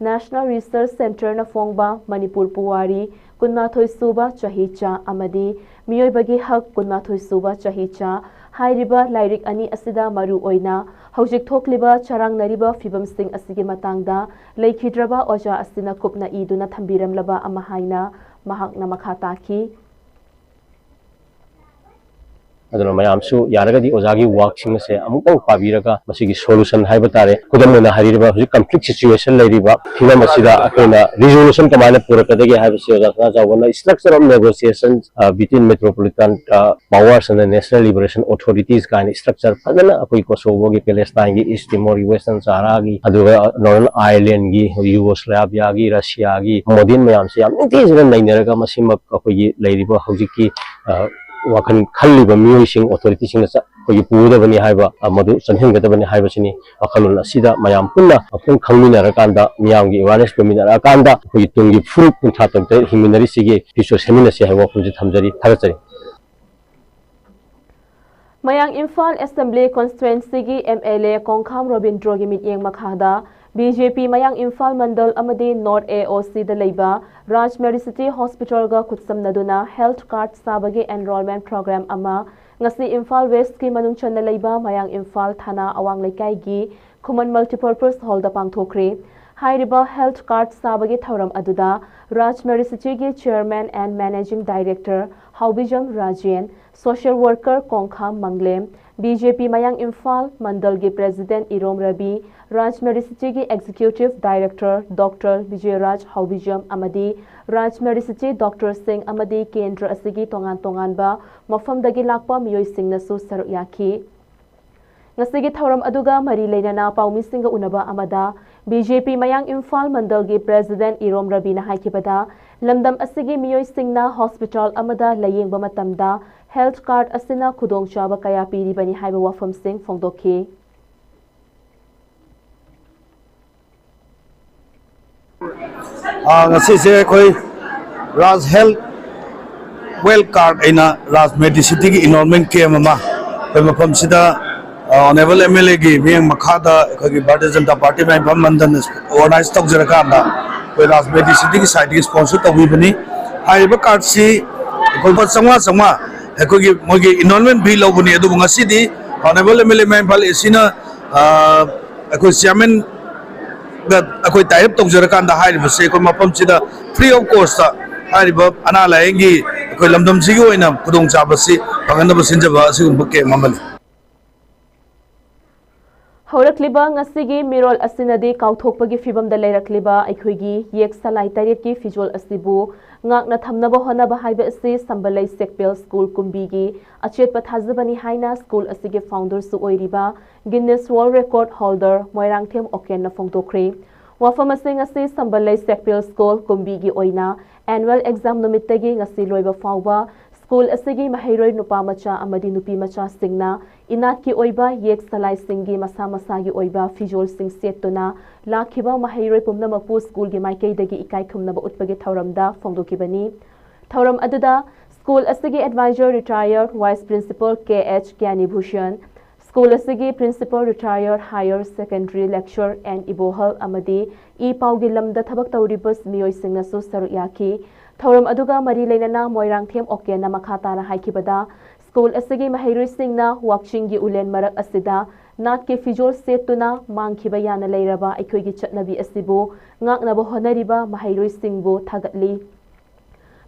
National Research Centreꯅ ꯐꯣꯡꯕ ꯃꯅꯤꯄꯨꯔ ꯄꯨꯋꯥꯔꯤ ꯀꯨꯟꯃꯥꯊꯣꯏ ꯁꯨꯕ ꯆꯍꯤꯆꯥ ꯑꯃꯗꯤ ꯃꯤꯑꯣꯏꯕꯒꯤ ꯍꯛ ꯀꯨꯟꯃꯥꯊꯣꯏ ꯁꯨꯕ ꯆꯍꯤꯆꯥ ꯍꯥꯏꯔꯤꯕ ꯂꯥꯏꯔꯤꯛ ꯑꯅꯤ ꯑꯁꯤꯗ ꯃꯔꯨ ꯑꯣꯏꯅ ꯍꯧꯖꯤꯛ ꯊꯣꯛꯂꯤꯕ ꯆꯔꯥꯡꯅꯔꯤꯕ ꯐꯤꯕꯝꯁꯤꯡ ꯑꯁꯤꯒꯤ ꯃꯇꯥꯡꯗ ꯂꯩꯈꯤꯗ꯭ꯔꯕ ꯑꯣꯖꯥ ꯑꯁꯤꯅ ꯀꯨꯞꯅ ꯏꯗꯨꯅ ꯊꯝꯕꯤꯔꯝꯂꯕ ꯑꯃ ꯍꯥꯏꯅ ꯃꯍꯥꯛꯅ ꯃꯈꯥ ꯇꯥꯈꯤ꯫ ꯑꯗꯨꯅ ꯃꯌꯥꯝꯁꯨ ꯌꯥꯔꯒꯗꯤ ꯑꯣꯖꯥꯒꯤ ꯋꯥꯔꯛꯁꯤꯡ ꯑꯁꯦ ꯑꯃꯨꯛꯇꯪ ꯄꯥꯕꯤꯔꯒ ꯃꯁꯤꯒꯤ ꯁꯣꯂꯨꯁꯟ ꯍꯥꯏꯕ ꯇꯥꯔꯦ, ꯈꯨꯗꯝ ꯑꯣꯏꯅ ꯍꯥꯏꯔꯤꯕ ꯍꯧꯖꯤꯛ ꯀꯟꯐ꯭ꯂꯤꯛ ꯁꯤꯆꯨꯋꯦꯁꯟ ꯂꯩꯔꯤꯕ ꯐꯤꯕꯝ ꯑꯁꯤꯗ ꯑꯩꯈꯣꯏꯅ ꯔꯤꯖꯣꯂꯨꯁꯟ ꯀꯃꯥꯏꯅ ꯄꯨꯔꯛꯀꯗꯒꯦ ꯍꯥꯏꯕꯁꯤ ꯑꯣꯖꯥ ꯁꯅꯥꯖꯥꯎꯕꯅ Structure of Negotiation Between Metropolitan Powers and the National Liberation Authorities ꯀꯥꯏꯅ ꯏꯁꯇ꯭ꯔꯛꯆꯔ ꯐꯖꯅ ꯑꯩꯈꯣꯏ ꯀꯣꯁꯣꯕꯣꯒꯤ, ꯄꯦꯂꯦꯁꯇꯥꯏꯟꯒꯤ, ꯏꯁ ꯇꯤꯃꯣꯔ, ꯋꯦꯁꯇꯔꯟ ꯁꯍꯥꯔꯥꯒꯤ, ꯑꯗꯨꯒ ꯅꯣꯔꯗꯔꯟ ꯑꯥꯏꯔꯂꯦꯟꯒꯤ, ꯌꯨꯒꯣꯁꯂꯥꯚꯤꯌꯥꯒꯤ, ꯔꯁꯤꯌꯥꯒꯤ ꯃꯣꯗꯦꯜ ꯃꯌꯥꯝꯁꯦ ꯌꯥꯝ ꯅꯤꯡꯊꯤꯖꯅ ꯅꯩꯅꯔꯒ ꯃꯁꯤꯃꯛ ꯑꯩꯈꯣꯏꯒꯤ ꯂꯩꯔꯤꯕ ꯍꯧꯖꯤꯛꯀꯤ ꯋꯥꯈꯜ ꯈꯜꯂꯤꯕ ꯃꯤꯑꯣꯏꯁꯤꯡ, ꯑꯣꯊꯣꯔꯤꯇꯤꯁꯤꯡꯅ ꯑꯩꯈꯣꯏꯒꯤ ꯄꯨꯒꯗꯕꯅꯤ ꯍꯥꯏꯕ ꯃꯗꯨ ꯆꯪꯍꯟꯒꯗꯕꯅꯤ ꯍꯥꯏꯕꯁꯤꯅꯤ꯫ ꯋꯥꯈꯜꯂꯣꯟ ꯑꯁꯤꯗ ꯃꯌꯥꯝ ꯄꯨꯟꯅ ꯃꯄꯨꯡ ꯈꯪꯃꯤꯟꯅꯔꯀꯥꯟꯗ, ꯃꯤꯌꯥꯝꯒꯤ ꯑꯦꯋꯥꯔꯅꯦꯁ ꯄꯤꯃꯤꯟꯅꯔꯀꯥꯟꯗ ꯑꯩꯈꯣꯏꯒꯤ ꯇꯨꯡꯒꯤ ꯐꯨꯔꯨꯞ ꯀꯨꯟꯊ꯭ꯔꯥ ꯇꯔꯨꯛ ꯇꯔꯦꯠ ꯍꯤꯡꯃꯤꯟꯅꯔꯤꯁꯤꯒꯤ ꯐ꯭ꯌꯨꯆꯔ ꯁꯦꯝꯃꯤꯟꯅꯁꯤ ꯍꯥꯏꯕ ꯋꯥꯐꯝꯁꯤ ꯊꯝꯖꯔꯤ꯫ ꯊꯥꯒꯠꯆꯔꯤ꯫ ꯃꯌꯥꯡ ꯏꯝꯐꯥꯜ ꯑꯦꯁꯦꯝꯕ꯭ꯂꯤ ꯀꯣꯟꯁꯇꯤꯇ꯭ꯋꯦꯟꯁꯤꯒꯤ ꯑꯦꯝ ꯑꯦꯜ ꯑꯦ ꯀꯣꯡꯈꯥꯝ ꯔꯣꯕꯤꯟꯗ꯭ꯔꯣꯒꯤ ꯃꯤꯠꯌꯦꯡ ꯃꯈꯥꯗ B J P Mayang Imphal ꯃꯟꯗꯜ ꯑꯃꯗꯤ ꯅꯣꯔꯠ ꯑꯦ ꯑꯣ ꯁꯤꯗ ꯂꯩꯕ ꯔꯥꯖ ꯃꯦꯔꯤꯁꯤꯇꯤ ꯍꯣꯁꯄꯤꯇꯥꯜꯒ ꯈꯨꯠꯁꯝꯅꯗꯨꯅ ꯍꯦꯜꯊ ꯀꯥꯔꯗ ꯁꯥꯕꯒꯤ ꯑꯦꯟꯔꯣꯜꯃꯦꯟ ꯄ꯭ꯔꯣꯒ꯭ꯔꯥꯝ ꯑꯃ ꯉꯁꯤ ꯏꯝꯐꯥꯜ ꯋꯦꯁ꯭ꯠꯀꯤ ꯃꯅꯨꯡ ꯆꯟꯅ ꯂꯩꯕ ꯃꯌꯥꯡ ꯏꯝꯐꯥꯜ ꯊꯥꯅꯥ ꯑꯋꯥꯡ ꯂꯩꯀꯥꯏꯒꯤ ꯈꯨꯃꯟ ꯃꯜꯇꯤꯄꯔꯄꯁ ꯍꯣꯜꯗ ꯄꯥꯡꯊꯣꯛꯈ꯭ꯔꯦ꯫ ꯍꯥꯏꯔꯤꯕ ꯍꯦꯜꯊ ꯀꯥꯔꯗ ꯁꯥꯕꯒꯤ ꯊꯧꯔꯝ ꯑꯗꯨꯗ ꯔꯥꯖ ꯃꯦꯔꯤꯁꯤꯇꯤꯒꯤ chairman N managing director Haobijam Rajen, social worker Kongkham Manglem, B J P Mayang Imphal ꯃꯟꯗꯜꯒꯤ ꯄ꯭ꯔꯦꯁꯤꯗꯦꯟꯠ ꯏꯔꯣꯝ ꯔꯕꯤ, ꯔꯥꯖ ꯃꯦꯔꯤꯁꯤꯇꯤꯒꯤ executive director doctor Bijayraj Haobijam ꯑꯃꯗꯤ ꯔꯥꯖ ꯃꯦꯔꯤꯁꯤꯇꯤ ꯗꯣꯛꯇꯔꯁꯤꯡ ꯑꯃꯗꯤ ꯀꯦꯟꯗ꯭ꯔ ꯑꯁꯤꯒꯤ ꯇꯣꯉꯥꯟ ꯇꯣꯉꯥꯟꯕ ꯃꯐꯝꯗꯒꯤ ꯂꯥꯛꯄ ꯃꯤꯑꯣꯏꯁꯤꯡꯅꯁꯨ ꯁꯔꯨꯛ ꯌꯥꯈꯤ꯫ ꯉꯁꯤꯒꯤ ꯊꯧꯔꯝ ꯑꯗꯨꯒ ꯃꯔꯤ ꯂꯩꯅꯅ ꯄꯥꯎꯃꯤꯁꯤꯡꯒ ꯎꯅꯕ ꯑꯃꯗ B J P Mayang Imphal ꯃꯟꯗꯜꯒꯤ ꯄ꯭ꯔꯦꯁꯤꯗꯦꯟꯠ ꯏꯔꯣꯝ ꯔꯕꯤꯅ ꯍꯥꯏꯈꯤꯕꯗ, ꯂꯝꯗꯝ ꯑꯁꯤꯒꯤ ꯃꯤꯑꯣꯏꯁꯤꯡꯅ ꯍꯣꯁꯄꯤꯇꯥꯜ ꯑꯃꯗ ꯂꯥꯌꯦꯡꯕ ꯃꯇꯝꯗ ꯍꯦꯜꯊ ꯀꯥꯔꯗ ꯑꯁꯤꯅ ꯈꯨꯗꯣꯡꯆꯥꯕ ꯀꯌꯥ ꯄꯤꯔꯤꯕꯅꯤ ꯍꯥꯏꯕ ꯋꯥꯐꯝꯁꯤꯡ ꯐꯣꯡꯗꯣꯛꯈꯤ꯫ ꯑꯥ, ꯉꯁꯤꯁꯦ ꯑꯩꯈꯣꯏ ꯔꯥꯖ ꯍꯦꯜꯊ ꯋꯦꯜ ꯀꯥꯔꯗ ꯑꯩꯅ ꯔꯥꯖ ꯃꯦꯗꯤꯁꯤꯇꯤꯒꯤ ꯏꯟꯔꯣꯜꯃꯦꯟ ꯀꯦꯝ ꯑꯃ ꯑꯩꯈꯣꯏ ꯃꯐꯝꯁꯤꯗ ꯑꯣꯅꯦꯕꯜ ꯑꯦꯝ ꯑꯦꯜ ꯑꯦꯒꯤ ꯃꯤꯠꯌꯦꯡ ꯃꯈꯥꯗ ꯑꯩꯈꯣꯏꯒꯤ ꯚꯥꯔꯇꯤꯌ ꯖꯅꯇꯥ ꯄꯥꯔꯇꯤ ꯃꯌꯥꯡ ꯏꯝꯐꯥꯜ ꯃꯟꯗꯜꯅ ꯑꯣꯔꯒꯅꯥꯏꯖ ꯇꯧꯖꯔꯀꯥꯟꯗ ꯑꯩꯈꯣꯏ ꯔꯥꯖ ꯃꯦꯗꯤ ꯁꯤꯇꯤꯒꯤ ꯁꯥꯏꯠꯇꯒꯤ ꯁ꯭ꯄꯣꯟꯁꯔ ꯇꯧꯕꯤꯕꯅꯤ꯫ ꯍꯥꯏꯔꯤꯕ ꯀꯥꯔꯠꯁꯤ ꯑꯩꯈꯣꯏ ꯂꯨꯄꯥ ꯆꯥꯝꯃꯉꯥ ꯆꯥꯝꯃꯉꯥ ꯑꯩꯈꯣꯏꯒꯤ ꯃꯣꯏꯒꯤ ꯏꯟꯔꯣꯜꯃꯦꯟ ꯐꯤ ꯂꯧꯕꯅꯤ꯫ ꯑꯗꯨꯕꯨ ꯉꯁꯤꯗꯤ ꯑꯣꯅꯦꯕꯜ ꯑꯦꯝ ꯑꯦꯜ ꯑꯦ ꯃꯌꯥꯡ ꯏꯝꯐꯥꯜ ꯑꯦ ꯁꯤꯅ ꯑꯩꯈꯣꯏ ꯆꯤꯌꯥꯔꯃꯦꯟ ꯑꯩꯈꯣꯏ ꯇꯥꯏ ꯑꯞ ꯇꯧꯖꯔꯀꯥꯟꯗ ꯍꯥꯏꯔꯤꯕꯁꯤ ꯑꯩꯈꯣꯏ ꯃꯐꯝꯁꯤꯗ ꯐ꯭ꯔꯤ ꯑꯣꯐ ꯀꯣꯁꯇ ꯍꯥꯏꯔꯤꯕ ꯑꯅꯥ ꯂꯥꯏꯌꯦꯡꯒꯤ ꯑꯩꯈꯣꯏ ꯂꯝꯗꯝꯁꯤꯒꯤ ꯑꯣꯏꯅ ꯈꯨꯗꯣꯡꯆꯥꯕꯁꯤ ꯐꯪꯍꯟꯅꯕ ꯁꯤꯟꯖꯕ ꯑꯁꯤꯒꯨꯝꯕ ꯀꯦꯝ ꯑꯃꯅꯤ꯫ ꯍꯧꯔꯛꯂꯤꯕ ꯉꯁꯤꯒꯤ ꯃꯤꯔꯣꯜ ꯑꯁꯤꯅꯗꯤ ꯀꯥꯎꯊꯣꯛꯄꯒꯤ ꯐꯤꯕꯝꯗ ꯂꯩꯔꯛꯂꯤꯕ ꯑꯩꯈꯣꯏꯒꯤ ꯌꯦꯛ ꯁꯂꯥꯏ ꯇꯔꯦꯠꯀꯤ ꯐꯤꯖꯣꯜ ꯑꯁꯤꯕꯨ ꯉꯥꯛꯅ ꯊꯝꯅꯕ ꯍꯣꯠꯅꯕ ꯍꯥꯏꯕ ꯑꯁꯤ ꯁꯝꯕꯂꯩ ꯁꯦꯛꯄꯦꯜ ꯁ꯭ꯀꯨꯜ ꯀꯨꯝꯕꯤꯒꯤ ꯑꯆꯦꯠꯄ ꯊꯥꯖꯕꯅꯤ ꯍꯥꯏꯅ ꯁ꯭ꯀꯨꯜ ꯑꯁꯤꯒꯤ ꯐꯥꯎꯟꯗꯔꯁꯨ ꯑꯣꯏꯔꯤꯕ ꯒꯤꯟꯅꯦꯁ ꯋꯥꯔꯜ ꯔꯦꯀꯣꯔꯗ ꯍꯣꯜꯗꯔ ꯃꯣꯏꯔꯥꯡꯊꯦꯝ ꯑꯣꯀꯦꯟꯅ ꯐꯣꯡꯗꯣꯛꯈ꯭ꯔꯦ꯫ ꯋꯥꯐꯝ ꯑꯁꯤ ꯉꯁꯤ ꯁꯝꯕꯜꯂꯩ ꯁꯦꯛꯄꯦꯜ ꯁ꯭ꯀꯨꯜ ꯀꯨꯝꯕꯤꯒꯤ ꯑꯣꯏꯅ ꯑꯦꯅꯨꯋꯦꯜ ꯑꯦꯛꯖꯥꯝ ꯅꯨꯃꯤꯠꯇꯒꯤ ꯉꯁꯤ ꯂꯣꯏꯕ ꯐꯥꯎꯕ ꯁ꯭ꯀꯨꯜ ꯑꯁꯤꯒꯤ ꯃꯍꯩꯔꯣꯏ ꯅꯨꯄꯥ ꯃꯆꯥ ꯑꯃꯗꯤ ꯅꯨꯄꯤ ꯃꯆꯥꯁꯤꯡꯅ ꯏꯅꯥꯠꯀꯤ ꯑꯣꯏꯕ ꯌꯦꯛ ꯁꯂꯥꯏꯁꯤꯡꯒꯤ ꯃꯁꯥ ꯃꯁꯥꯒꯤ ꯑꯣꯏꯕ ꯐꯤꯖꯣꯜꯁꯤꯡ ꯁꯦꯠꯇꯨꯅ ꯂꯥꯛꯈꯤꯕ ꯃꯍꯩꯔꯣꯏ ꯄꯨꯝꯅꯃꯛꯄꯨ ꯁ꯭ꯀꯨꯜꯒꯤ ꯃꯥꯏꯀꯩꯗꯒꯤ ꯏꯀꯥꯏ ꯈꯨꯝꯅꯕ ꯎꯠꯄꯒꯤ ꯊꯧꯔꯝꯗ ꯐꯣꯡꯗꯣꯛꯈꯤꯕꯅꯤ꯫ ꯊꯧꯔꯝ ꯑꯗꯨꯗ ꯁ꯭ꯀꯨꯜ ꯑꯁꯤꯒꯤ adviser retired vice principal K H Gyanibhushan, school ꯑꯁꯤꯒꯤ principal retired higher secondary lecturer N Ibohal ꯑꯃꯗꯤ ꯏ ꯄꯥꯎꯒꯤ ꯂꯝꯗ ꯊꯕꯛ ꯇꯧꯔꯤꯕ ꯃꯤꯑꯣꯏꯁꯤꯡꯅꯁꯨ ꯁꯔꯨꯛ ꯌꯥꯈꯤ꯫ ꯊꯧꯔꯝ ꯑꯗꯨꯒ ꯃꯔꯤ ꯂꯩꯅꯅ ꯃꯣꯏꯔꯥꯡꯊꯦꯝ ꯑꯣꯀꯦꯟꯅ ꯃꯈꯥ ꯇꯥꯅ ꯍꯥꯏꯈꯤꯕꯗ, ꯁ꯭ꯀꯨꯜ ꯑꯁꯤꯒꯤ ꯃꯍꯩꯔꯣꯏꯁꯤꯡꯅ ꯋꯥꯛꯆꯤꯡꯒꯤ ꯎꯂꯦꯟ ꯃꯔꯛ ꯑꯁꯤꯗ ꯅꯥꯠꯀꯤ ꯐꯤꯖꯣꯜ ꯁꯦꯠꯇꯨꯅ ꯃꯥꯡꯈꯤꯕ ꯌꯥꯅ ꯂꯩꯔꯕ ꯑꯩꯈꯣꯏꯒꯤ ꯆꯠꯅꯕꯤ ꯑꯁꯤꯕꯨ ꯉꯥꯛꯅꯕ ꯍꯣꯠꯅꯔꯤꯕ ꯃꯍꯩꯔꯣꯏꯁꯤꯡꯕꯨ ꯊꯥꯒꯠꯂꯤ꯫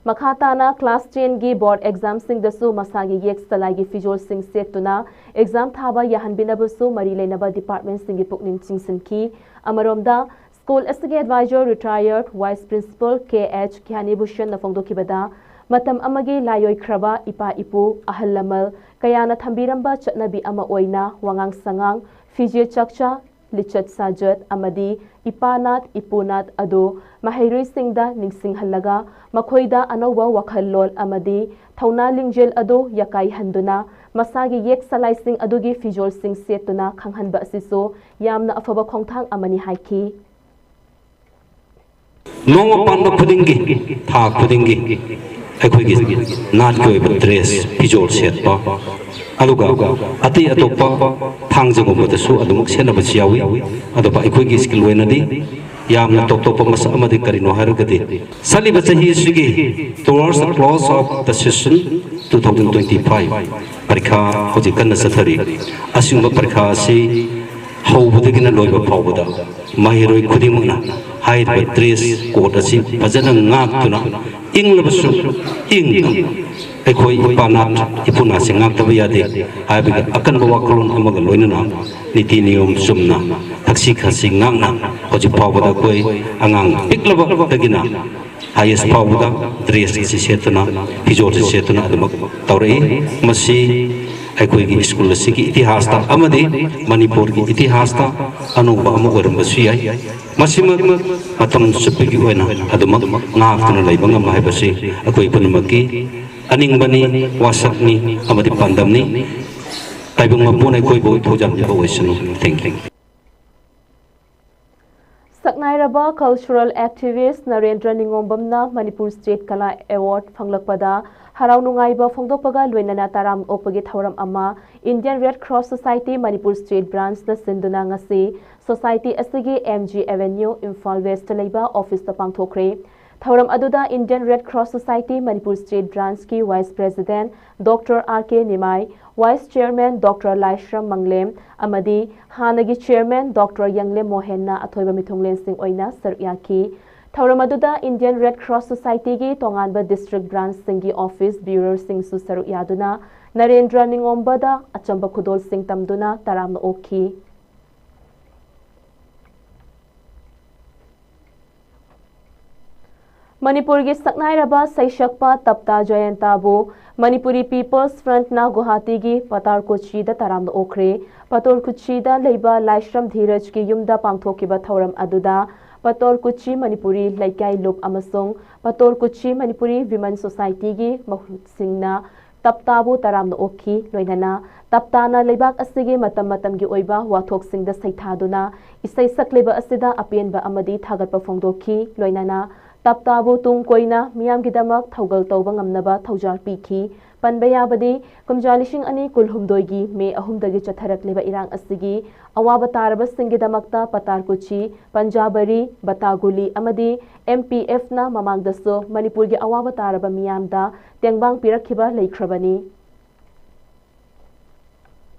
ꯃꯈꯥ ꯇꯥꯅ ꯀ꯭ꯂꯥꯁ ꯇꯦꯟꯒꯤ ꯕꯣꯔꯗ ꯑꯦꯛꯖꯥꯝꯁꯤꯡꯗꯁꯨ ꯃꯁꯥꯒꯤ ꯌꯦꯛ ꯁꯂꯥꯏꯒꯤ ꯐꯤꯖꯣꯜꯁꯤꯡ ꯁꯦꯠꯇꯨꯅ ꯑꯦꯛꯖꯥꯝ ꯊꯥꯕ ꯌꯥꯍꯟꯕꯤꯅꯕꯁꯨ ꯃꯔꯤ ꯂꯩꯅꯕ ꯗꯤꯄꯥꯔꯠꯃꯦꯟꯁꯤꯡꯒꯤ ꯄꯨꯛꯅꯤꯡ ꯆꯤꯡꯁꯤꯟꯈꯤ꯫ ꯑꯃꯔꯣꯝꯗ, ꯁ꯭ꯀꯨꯜ ꯑꯁꯤꯒꯤ adviser retired vice principal K H ꯒ꯭ꯌꯥꯅꯤꯚꯨꯁꯟꯅ ꯐꯣꯡꯗꯣꯛꯈꯤꯕꯗ, ꯃꯇꯝ ꯑꯃꯒꯤ ꯂꯥꯏꯑꯣꯏꯈ꯭ꯔꯕ ꯏꯄꯥ ꯏꯄꯨ, ꯑꯍꯜ ꯂꯃꯟ ꯀꯌꯥꯅ ꯊꯝꯕꯤꯔꯝꯕ ꯆꯠꯅꯕꯤ ꯑꯃ ꯑꯣꯏꯅ ꯋꯥꯉꯥꯡ ꯁꯉꯥꯡ, ꯐꯤꯖꯦꯠ ꯆꯥꯛꯆꯥ, ꯂꯤꯆꯠ ꯁꯥꯖꯠ ꯑꯃꯗꯤ ꯏꯄꯥꯅꯥꯠ ꯏꯄꯨꯅꯥꯠ ꯑꯗꯨ ꯃꯍꯩꯔꯣꯏꯁꯤꯡꯗ ꯅꯤꯡꯁꯤꯡꯍꯜꯂꯒ ꯃꯈꯣꯏꯗ ꯑꯅꯧꯕ ꯋꯥꯈꯜꯂꯣꯟ ꯑꯃꯗꯤ ꯊꯧꯅꯥ ꯂꯤꯡꯖꯦꯜ ꯑꯗꯨ ꯌꯥꯀꯥꯏꯍꯟꯗꯨꯅ ꯃꯁꯥꯒꯤ ꯌꯦꯛ ꯁꯂꯥꯏꯁꯤꯡ ꯑꯗꯨꯒꯤ ꯐꯤꯖꯣꯜꯁꯤꯡ ꯁꯦꯠꯇꯨꯅ ꯈꯪꯍꯟꯕ ꯑꯁꯤꯁꯨ ꯌꯥꯝꯅ ꯑꯐꯕ ꯈꯣꯡꯊꯥꯡ ꯑꯃꯅꯤ ꯍꯥꯏꯈꯤ꯫ ꯅꯣꯡꯃ ꯄꯥꯟꯕ ꯈꯨꯗꯤꯡꯒꯤ, ꯊꯥ ꯈꯨꯗꯤꯡꯒꯤ ꯑꯩꯈꯣꯏꯒꯤ ꯅꯥꯠꯀꯤ ꯑꯣꯏꯕ ꯗ꯭ꯔꯦꯁ, ꯐꯤꯖꯣꯜ ꯁꯦꯠꯄ, ꯑꯗꯨꯒ ꯑꯇꯩ ꯑꯇꯣꯞꯄ ꯊꯥꯡꯖꯒꯨꯝꯕꯗꯁꯨ ꯑꯗꯨꯃꯛ ꯁꯦꯠꯅꯕꯁꯨ ꯌꯥꯎꯏ꯫ ꯑꯗꯨꯒ ꯑꯩꯈꯣꯏꯒꯤ ꯁ꯭ꯀꯤꯜ ꯑꯣꯏꯅꯗꯤ ꯌꯥꯝꯅ ꯇꯣꯞ ꯇꯣꯞꯄ ꯃꯁꯛ ꯑꯃꯗꯤ ꯀꯔꯤꯅꯣ ꯍꯥꯏꯔꯒꯗꯤ, ꯆꯠꯂꯤꯕ ꯆꯍꯤ ꯑꯁꯤꯒꯤ towards the close of the session two thousand twenty-five ꯄꯔꯤꯈꯥ ꯍꯧꯖꯤꯛ ꯀꯟꯅ ꯆꯠꯊꯔꯤ꯫ ꯑꯁꯤꯒꯨꯝꯕ ꯄꯔꯤꯈꯥ ꯑꯁꯤ ꯍꯧꯕꯗꯒꯤꯅ ꯂꯣꯏꯕ ꯐꯥꯎꯕꯗ ꯃꯍꯩꯔꯣꯏ ꯈꯨꯗꯤꯡꯃꯛꯅ ꯍꯥꯏꯔꯤꯕ dress code ꯑꯁꯤ ꯐꯖꯅ ꯉꯥꯛꯇꯨꯅ, ꯏꯪꯂꯕꯁꯨ ꯏꯪꯅ, ꯑꯩꯈꯣꯏ ꯏꯄꯥ ꯅꯥꯠ ꯏꯄꯨ ꯅꯥꯠꯁꯤ ꯉꯥꯛꯇꯕ ꯌꯥꯗꯦ ꯍꯥꯏꯕꯒꯤ ꯑꯀꯟꯕ ꯋꯥꯈꯜꯂꯣꯟ ꯑꯃꯒ ꯂꯣꯏꯅꯅ ꯅꯤꯇꯤ ꯅꯤꯌꯣꯝ ꯆꯨꯝꯅ, ꯊꯛꯁꯤ ꯈꯥꯁꯤ ꯉꯥꯛꯅ ꯍꯧꯖꯤꯛ ꯐꯥꯎꯕꯗ ꯑꯩꯈꯣꯏ ꯑꯉꯥꯡ ꯄꯤꯛꯂꯕꯗꯒꯤꯅ highest ꯐꯥꯎꯕꯗ dress ꯑꯁꯤ ꯁꯦꯠꯇꯨꯅ, ꯐꯤꯖꯣꯜꯁꯤ ꯁꯦꯠꯇꯨꯅ ꯑꯗꯨꯃꯛ ꯇꯧꯔꯛꯏ꯫ ꯃꯁꯤ ꯑꯩꯈꯣꯏꯒꯤ ꯁ꯭ꯀꯨꯜ ꯑꯁꯤꯒꯤ ꯏꯇꯤꯍꯥꯁꯇ ꯑꯃꯗꯤ ꯃꯅꯤꯄꯨꯔꯒꯤ ꯏꯇꯤꯍꯥꯁꯇ ꯑꯅꯧꯕ ꯑꯃ ꯑꯣꯏꯔꯝꯕꯁꯨ ꯌꯥꯏ꯫ ꯃꯁꯤꯃꯛ ꯃꯇꯝ ꯆꯨꯞꯄꯒꯤ ꯑꯣꯏꯅ ꯑꯗꯨꯃꯛ ꯉꯥꯛꯇꯨꯅ ꯂꯩꯕ ꯉꯝꯕ ꯍꯥꯏꯕꯁꯤ ꯑꯩꯈꯣꯏ ꯄꯨꯝꯅꯃꯛꯀꯤ ꯑꯅꯤꯡꯕꯅꯤ, ꯋꯥꯁꯛꯅꯤ ꯑꯃꯗꯤ ꯄꯥꯟꯗꯝꯅꯤ꯫ ꯇꯥꯏꯕꯪ ꯃꯄꯨꯅ ꯑꯩꯈꯣꯏꯕꯨ ꯊꯧꯖꯥꯟꯕꯤꯕ ꯑꯣꯏꯁꯅꯨ꯫ Thank you꯫ ꯁꯛꯅꯥꯏꯔꯕ cultural activist Narendra ꯅꯤꯉꯣꯝꯕꯝꯅ Manipur State Kala Award ꯐꯪꯂꯛꯄꯗ ꯍꯔꯥꯎ ꯅꯨꯡꯉꯥꯏꯕ ꯐꯣꯡꯗꯣꯛꯄꯒ ꯂꯣꯏꯅꯅ ꯇꯔꯥꯝꯅ ꯑꯣꯛꯄꯒꯤ ꯊꯧꯔꯝ ꯑꯃ Indian Red Cross Society Manipur State Branch ꯅ ꯁꯤꯟꯗꯨꯅ ꯉꯁꯤ society ꯑꯁꯤꯒꯤ M G Avenue, Imphal West ꯇ ꯂꯩꯕ office ꯇ ꯄꯥꯡꯊꯣꯛꯈ꯭ꯔꯦ꯫ ꯊꯧꯔꯝ ꯑꯗꯨꯗ Indian Red Cross Society Manipur State Branch ꯀꯤ Vice President Doctor R K ꯅꯤꯃꯥꯏ, Vice Chairman Doctor ꯂꯥꯏꯁ꯭ꯔꯝ ꯃꯪꯂꯦꯝ ꯑꯃꯗꯤ ꯍꯥꯟꯅꯒꯤ Chairman Doctor ꯌꯪꯂꯦꯝ ꯃꯣꯍꯦꯟꯅ ꯑꯊꯣꯏꯕ ꯃꯤꯊꯨꯡꯂꯦꯟꯁꯤꯡ ꯑꯣꯏꯅ ꯁꯔꯨꯛ ꯌꯥꯈꯤ꯫ ꯊꯧꯔꯝ ꯑꯗꯨꯗ Indian Red Cross Society ꯒꯤ ꯇꯣꯉꯥꯟꯕ district branch ꯁꯤꯡꯒꯤ office bearer ꯁꯤꯡꯁꯨ ꯁꯔꯨꯛ ꯌꯥꯗꯨꯅ ꯅꯔꯦꯟꯗ꯭ꯔ ꯅꯤꯉꯣꯝꯕꯗ ꯑꯆꯝꯕ ꯈꯨꯗꯣꯜꯁꯤꯡ ꯇꯝꯗꯨꯅ ꯇꯔꯥꯝꯅ ꯑꯣꯛꯈꯤ꯫ ꯃꯅꯤꯄꯨꯔꯒꯤ ꯁꯛꯅꯥꯏꯔꯕ ꯁꯩꯁꯛꯄ ꯇꯞꯇꯥ ꯖꯌꯟꯇꯥꯕꯨ ꯃꯅꯤꯄꯨꯔꯤ People's Front ꯅ ꯒꯨꯋꯥꯍꯥꯇꯤꯒꯤ ꯄꯇꯥꯔꯀꯣꯆꯤꯗ ꯇꯔꯥꯝꯅ ꯑꯣꯛꯈ꯭ꯔꯦ꯫ ꯄꯇꯣꯔꯀꯨꯆꯤꯗ ꯂꯩꯕ ꯂꯥꯏꯁ꯭ꯔꯝ ꯙꯤꯔꯖꯀꯤ ꯌꯨꯝꯗ ꯄꯥꯡꯊꯣꯛꯈꯤꯕ ꯊꯧꯔꯝ ꯑꯗꯨꯗ ꯄꯇꯣꯔꯀꯨꯆꯤ ꯃꯅꯤꯄꯨꯔꯤ ꯂꯩꯀꯥꯏ ꯂꯨꯞ ꯑꯃꯁꯨꯡ ꯄꯇꯣꯔꯀꯨꯆꯤ ꯃꯅꯤꯄꯨꯔꯤ Women Society ꯒꯤ ꯃꯍꯨꯠꯁꯤꯡꯅ ꯇꯞꯇꯥꯕꯨ ꯇꯔꯥꯝꯅ ꯑꯣꯛꯈꯤ꯫ ꯂꯣꯏꯅꯅ ꯇꯞꯇꯥꯅ ꯂꯩꯕꯥꯛ ꯑꯁꯤꯒꯤ ꯃꯇꯝ ꯃꯇꯝꯒꯤ ꯑꯣꯏꯕ ꯋꯥꯊꯣꯛꯁꯤꯡꯗ ꯁꯩꯊꯥꯗꯨꯅ ꯏꯁꯩ ꯁꯛꯂꯤꯕ ꯑꯁꯤꯗ ꯑꯄꯦꯟꯕ ꯑꯃꯗꯤ ꯊꯥꯒꯠꯄ ꯐꯣꯡꯗꯣꯛꯈꯤ꯫ ꯂꯣꯏꯅꯅ ꯇꯞꯇꯥꯕꯨ ꯇꯨꯡ ꯀꯣꯏꯅ ꯃꯤꯌꯥꯝꯒꯤꯗꯃꯛ ꯊꯧꯒꯜ ꯇꯧꯕ ꯉꯝꯅꯕ ꯊꯧꯖꯥꯜ ꯄꯤꯈꯤ꯫ ꯄꯟꯕ ꯌꯥꯕꯗꯤ, ꯀꯨꯝꯖꯥ ꯂꯤꯁꯤꯡ ꯑꯅꯤ ꯀꯨꯟꯍꯨꯝꯗꯣꯏꯒꯤ ꯃꯦ ꯑꯍꯨꯝꯗꯒꯤ ꯆꯠꯊꯔꯛꯂꯤꯕ ꯏꯔꯥꯡ ꯑꯁꯤꯒꯤ ꯑꯋꯥꯕ ꯇꯥꯔꯕꯁꯤꯡꯒꯤꯗꯃꯛꯇ ꯄꯇꯥꯔꯀꯨꯆꯤ, ꯄꯟꯖꯥꯕꯔꯤ, ꯕꯇꯥꯒꯨꯂꯤ ꯑꯃꯗꯤ ꯑꯦꯝ ꯄꯤ ꯑꯦꯐꯅ ꯃꯃꯥꯡꯗꯁꯨ ꯃꯅꯤꯄꯨꯔꯒꯤ ꯑꯋꯥꯕ ꯇꯥꯔꯕ ꯃꯤꯌꯥꯝꯗ ꯇꯦꯡꯕꯥꯡ ꯄꯤꯔꯛꯈꯤꯕ ꯂꯩꯈ꯭ꯔꯕꯅꯤ꯫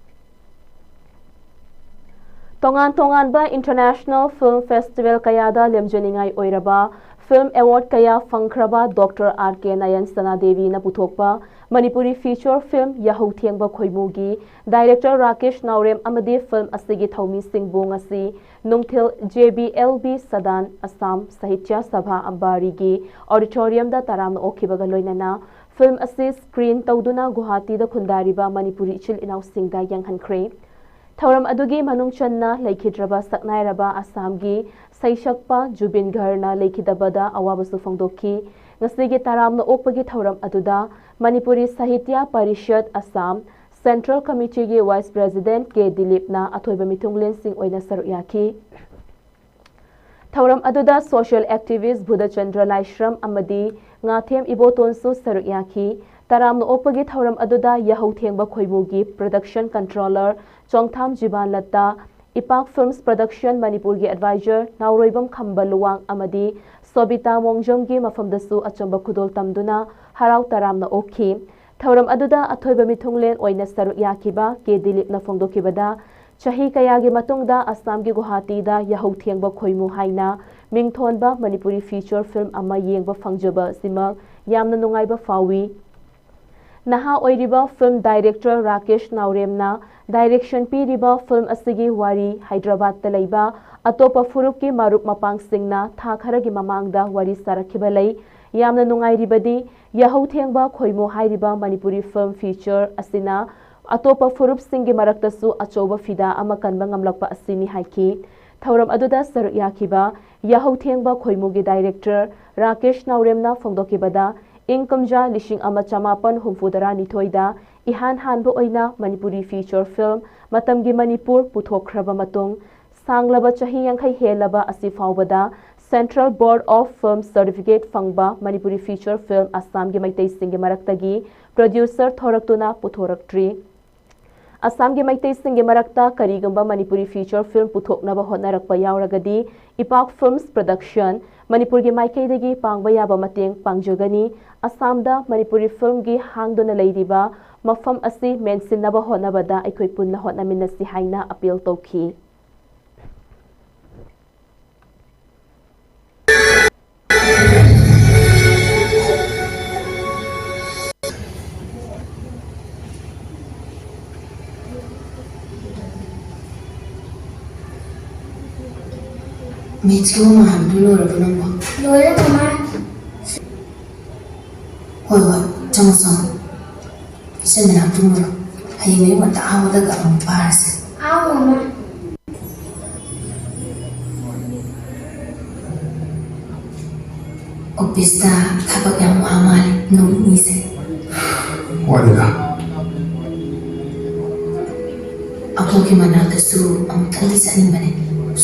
ꯇꯣꯉꯥꯟ ꯇꯣꯉꯥꯟꯕ international film festival ꯀꯌꯥꯗ ꯂꯦꯝꯖꯅꯤꯡꯉꯥꯏ ꯑꯣꯏꯔꯕ film award ꯀꯌꯥ ꯐꯪꯈ꯭ꯔꯕ ꯗꯣꯛꯇꯔ ꯑꯥꯔ ꯀꯦ ꯅꯌꯟ ꯁꯅꯥꯗꯦꯕꯤꯅ ꯄꯨꯊꯣꯛꯄ ꯃꯅꯤꯄꯨꯔꯤ feature film ꯌꯥꯍꯧ ꯊꯦꯡꯕ ꯈꯣꯏꯃꯨꯒꯤ director ꯔꯥꯀꯦꯁ ꯅꯥꯎꯔꯦꯝ ꯑꯃꯗꯤ film ꯑꯁꯤꯒꯤ ꯊꯧꯃꯤꯁꯤꯡꯕꯨ ꯉꯁꯤ ꯅꯨꯡꯊꯤꯜ J B L B Sadan Asom Sahitya Sabha ꯑꯝꯕꯥꯔꯤꯒꯤ auditoriumꯗ ꯇꯔꯥꯝꯅ ꯑꯣꯛꯈꯤꯕꯒ ꯂꯣꯏꯅꯅ film ꯑꯁꯤ screen ꯇꯧꯗꯨꯅ ꯒꯨꯋꯥꯍꯥꯇꯤꯗ ꯈꯨꯟꯗꯥꯔꯤꯕ ꯃꯅꯤꯄꯨꯔꯤ ꯏꯆꯤꯜ ꯏꯅꯥꯎꯁꯤꯡꯗ ꯌꯦꯡꯍꯟꯈ꯭ꯔꯦ꯫ ꯊꯧꯔꯝ ꯑꯗꯨꯒꯤ ꯃꯅꯨꯡ ꯆꯟꯅ ꯂꯩꯈꯤꯗ꯭ꯔꯕ ꯁꯛꯅꯥꯏꯔꯕ ꯑꯁꯥꯝꯒꯤ ꯁꯩꯁꯛꯄ ꯖꯨꯕꯤꯟ ꯒꯔꯅ ꯂꯩꯈꯤꯗꯕꯗ ꯑꯋꯥꯕꯁꯨ ꯐꯣꯡꯗꯣꯛꯈꯤ꯫ ꯉꯁꯤꯒꯤ ꯇꯔꯥꯝꯅ ꯑꯣꯛꯄꯒꯤ ꯊꯧꯔꯝ ꯑꯗꯨꯗ ꯃꯅꯤꯄꯨꯔꯤ ꯁꯥꯍꯤꯇ꯭ꯌ parishad Assam Central Committeeꯒꯤ vice president ꯀꯦ ꯗꯤꯂꯤꯞꯅ ꯑꯊꯣꯏꯕ ꯃꯤꯊꯨꯡꯂꯦꯟꯁꯤꯡ ꯑꯣꯏꯅ ꯁꯔꯨꯛ ꯌꯥꯈꯤ꯫ ꯊꯧꯔꯝ ꯑꯗꯨꯗ social activist ꯕꯨꯙꯆꯟꯗ꯭ꯔ ꯂꯥꯏꯁ꯭ꯔꯝ ꯑꯃꯗꯤ ꯉꯥꯊꯦꯝ ꯏꯕꯣꯇꯣꯟꯁꯨ ꯁꯔꯨꯛ ꯌꯥꯈꯤ꯫ ꯇꯔꯥꯝꯅ ꯑꯣꯛꯄꯒꯤ ꯊꯧꯔꯝ ꯑꯗꯨꯗ ꯌꯥꯍꯧ ꯊꯦꯡꯕ ꯈꯣꯏꯃꯨꯒꯤ production controller ꯆꯣꯡꯊꯥꯝ ꯖꯤꯕꯥꯟ ꯂꯇꯥ, ꯏꯄꯥꯛ Films Production ꯃꯅꯤꯄꯨꯔꯒꯤ advisor ꯅꯥꯎꯔꯣꯏꯕꯝ ꯈꯝꯕ ꯂꯨꯋꯥꯡ ꯑꯃꯗꯤ ꯁꯣꯕꯤꯇꯥ ꯃꯣꯡꯖꯝꯒꯤ ꯃꯐꯝꯗꯁꯨ ꯑꯆꯝꯕ ꯈꯨꯗꯣꯜ ꯇꯝꯗꯨꯅ ꯍꯔꯥꯎ ꯇꯔꯥꯝꯅ ꯑꯣꯛꯈꯤ꯫ ꯊꯧꯔꯝ ꯑꯗꯨꯗ ꯑꯊꯣꯏꯕ ꯃꯤꯊꯨꯡꯂꯦꯟ ꯑꯣꯏꯅ ꯁꯔꯨꯛ ꯌꯥꯈꯤꯕ ꯀꯦ ꯗꯤꯂꯤꯞꯅ ꯐꯣꯡꯗꯣꯛꯈꯤꯕꯗ, ꯆꯍꯤ ꯀꯌꯥꯒꯤ ꯃꯇꯨꯡꯗ ꯑꯁꯥꯝꯒꯤ ꯒꯨꯋꯥꯍꯥꯇꯤꯗ ꯌꯥꯍꯧ ꯊꯦꯡꯕ ꯈꯣꯏꯃꯨ ꯍꯥꯏꯅ ꯃꯤꯡꯊꯣꯟꯕ ꯃꯅꯤꯄꯨꯔꯤ feature film ꯑꯃ ꯌꯦꯡꯕ ꯐꯪꯖꯕ ꯑꯁꯤꯃꯛ ꯌꯥꯝꯅ ꯅꯨꯡꯉꯥꯏꯕ ꯐꯥꯎꯏ꯫ ꯅꯍꯥ ꯑꯣꯏꯔꯤꯕ film director ꯔꯥꯀꯦꯁ ꯅꯥꯎꯔꯦꯝꯅ direction ꯄꯤꯔꯤꯕ film ꯑꯁꯤꯒꯤ ꯋꯥꯔꯤ ꯍꯥꯏꯗ꯭ꯔꯕꯥꯗꯇ ꯂꯩꯕ ꯑꯇꯣꯞꯄ ꯐꯨꯔꯨꯞꯀꯤ ꯃꯔꯨꯞ ꯃꯄꯥꯡꯁꯤꯡꯅ ꯊꯥ ꯈꯔꯒꯤ ꯃꯃꯥꯡꯗ ꯋꯥꯔꯤ ꯁꯥꯔꯛꯈꯤꯕ ꯂꯩ꯫ ꯌꯥꯝꯅ ꯅꯨꯡꯉꯥꯏꯔꯤꯕꯗꯤ, ꯌꯥꯍꯧ ꯊꯦꯡꯕ ꯈꯣꯏꯃꯨ ꯍꯥꯏꯔꯤꯕ ꯃꯅꯤꯄꯨꯔꯤ film feature ꯑꯁꯤꯅ ꯑꯇꯣꯞꯄ ꯐꯨꯔꯨꯞꯁꯤꯡꯒꯤ ꯃꯔꯛꯇꯁꯨ ꯑꯆꯧꯕ ꯐꯤꯗꯥ ꯑꯃ ꯀꯟꯕ ꯉꯝꯂꯛꯄ ꯑꯁꯤꯅꯤ ꯍꯥꯏꯈꯤ꯫ ꯊꯧꯔꯝ ꯑꯗꯨꯗ ꯁꯔꯨꯛ ꯌꯥꯈꯤꯕ ꯌꯥꯍꯧ ꯊꯦꯡꯕ ꯈꯣꯏꯃꯨꯒꯤ director ꯔꯥꯀꯦꯁ ꯅꯥꯎꯔꯦꯝꯅ ꯐꯣꯡꯗꯣꯛꯈꯤꯕꯗ, ꯏꯪ ꯀꯨꯝꯖꯥ ꯂꯤꯁꯤꯡ ꯑꯃ ꯆꯃꯥꯄꯟ ꯍꯨꯝꯐꯨꯇꯔꯥꯅꯤꯊꯣꯏꯗ ꯏꯍꯥꯟ ꯍꯥꯟꯕ ꯑꯣꯏꯅ ꯃꯅꯤꯄꯨꯔꯤ feature film ꯃꯇꯝꯒꯤ ꯃꯅꯤꯄꯨꯔ ꯄꯨꯊꯣꯛꯈ꯭ꯔꯕ ꯃꯇꯨꯡ, ꯁꯥꯡꯂꯕ ꯆꯍꯤ ꯌꯥꯡꯈꯩ ꯍꯦꯜꯂꯕ ꯑꯁꯤ ꯐꯥꯎꯕꯗ Central Board of Film Certificate ꯐꯪꯕ ꯃꯅꯤꯄꯨꯔꯤ feature film ꯑꯁꯥꯝꯒꯤ ꯃꯩꯇꯩꯁꯤꯡꯒꯤ ꯃꯔꯛꯇꯒꯤ producer ꯊꯣꯔꯛꯇꯨꯅ ꯄꯨꯊꯣꯔꯛꯇ꯭ꯔꯤ꯫ ꯑꯁꯥꯝꯒꯤ ꯃꯩꯇꯩꯁꯤꯡꯒꯤ ꯃꯔꯛꯇ ꯀꯔꯤꯒꯨꯝꯕ ꯃꯅꯤꯄꯨꯔꯤ feature film ꯄꯨꯊꯣꯛꯅꯕ ꯍꯣꯠꯅꯔꯛꯄ ꯌꯥꯎꯔꯒꯗꯤ, ꯏꯄꯥꯛ Films Production ꯃꯅꯤꯄꯨꯔꯒꯤ ꯃꯥꯏꯀꯩꯗꯒꯤ ꯄꯥꯡꯕ ꯌꯥꯕ ꯃꯇꯦꯡ ꯄꯥꯡꯖꯒꯅꯤ꯫ ꯑꯁꯥꯝꯗ ꯃꯅꯤꯄꯨꯔꯤ filmꯒꯤ ꯍꯥꯡꯗꯨꯅ ꯂꯩꯔꯤꯕ ꯃꯐꯝ ꯑꯁꯤ ꯃꯦꯟꯁꯤꯟꯅꯕ ꯍꯣꯠꯅꯕꯗ ꯑꯩꯈꯣꯏ ꯄꯨꯟꯅ ꯍꯣꯠꯅꯃꯤꯟꯅꯁꯤ ꯍꯥꯏꯅ appeal ꯇꯧꯈꯤ꯫ Mathsꯀꯤ ꯍꯣꯝꯋꯥꯛ ꯍꯥꯏꯕꯗꯨ ꯂꯣꯏꯔꯕꯣ ꯅꯪꯕꯣ? ꯂꯣꯏꯔꯦ, ꯃꯃꯥ꯫ ꯍꯣꯏ, ꯍꯣꯏ, ꯆꯪꯉꯣ, ꯆꯪꯉꯣ꯫ ꯏꯆꯟ ꯃꯅꯥꯛ ꯇꯨꯝꯃꯨꯔꯣ꯫ ꯍꯌꯦꯡ ꯑꯌꯨꯛ ꯉꯟꯇꯥ ꯍꯧꯒꯠꯂꯒ ꯑꯃꯨꯛ ꯄꯥꯔꯁꯦ꯫ ꯑꯥꯎ, ꯃꯃꯥ꯫ ꯑꯣꯐꯤꯁꯇ ꯊꯕꯛ ꯌꯥꯝ ꯋꯥ ꯃꯥꯜꯂꯦ, ꯅꯣꯡ ꯅꯤꯅꯤꯁꯦ꯫ ꯋꯥꯗꯦꯗ꯫ ꯑꯕꯣꯛꯀꯤ ꯃꯅꯥꯛꯇꯁꯨ ꯑꯃꯨꯛꯇꯪꯗꯤ ꯆꯠꯅꯤꯡꯕꯅꯦ,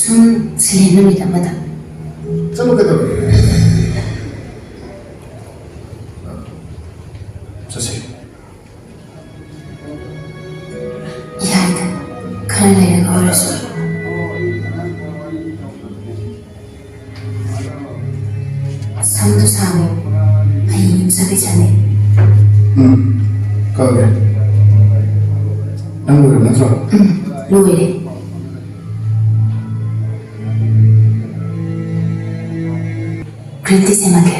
ꯁꯨꯝ ꯁꯤꯂꯦꯟ ꯅꯨꯃꯤꯠ ꯑꯃꯗ꯫ ꯆꯠꯂꯨ ꯀꯩꯗꯧꯔꯒꯦ? ꯆꯠꯁꯦ꯫ ꯌꯥꯏꯗ, ꯈꯔ ꯂꯩꯔꯒ ꯑꯣꯏꯔꯁꯨ꯫ ꯁꯝꯗꯨ ꯁꯥꯡꯉꯨ, ꯍꯌꯦꯡ ꯌꯨꯝꯁꯀꯩꯁꯅꯦ꯫ ꯎꯝ, ꯀꯛꯑꯒꯦ꯫ ꯅꯪ ꯂꯣꯏꯔꯕ ꯅꯠꯇ꯭ꯔꯣ? ꯎꯝ, ꯂꯣꯏꯔꯦ꯫ Green tea ꯁꯦꯝꯃꯛꯀꯦ꯫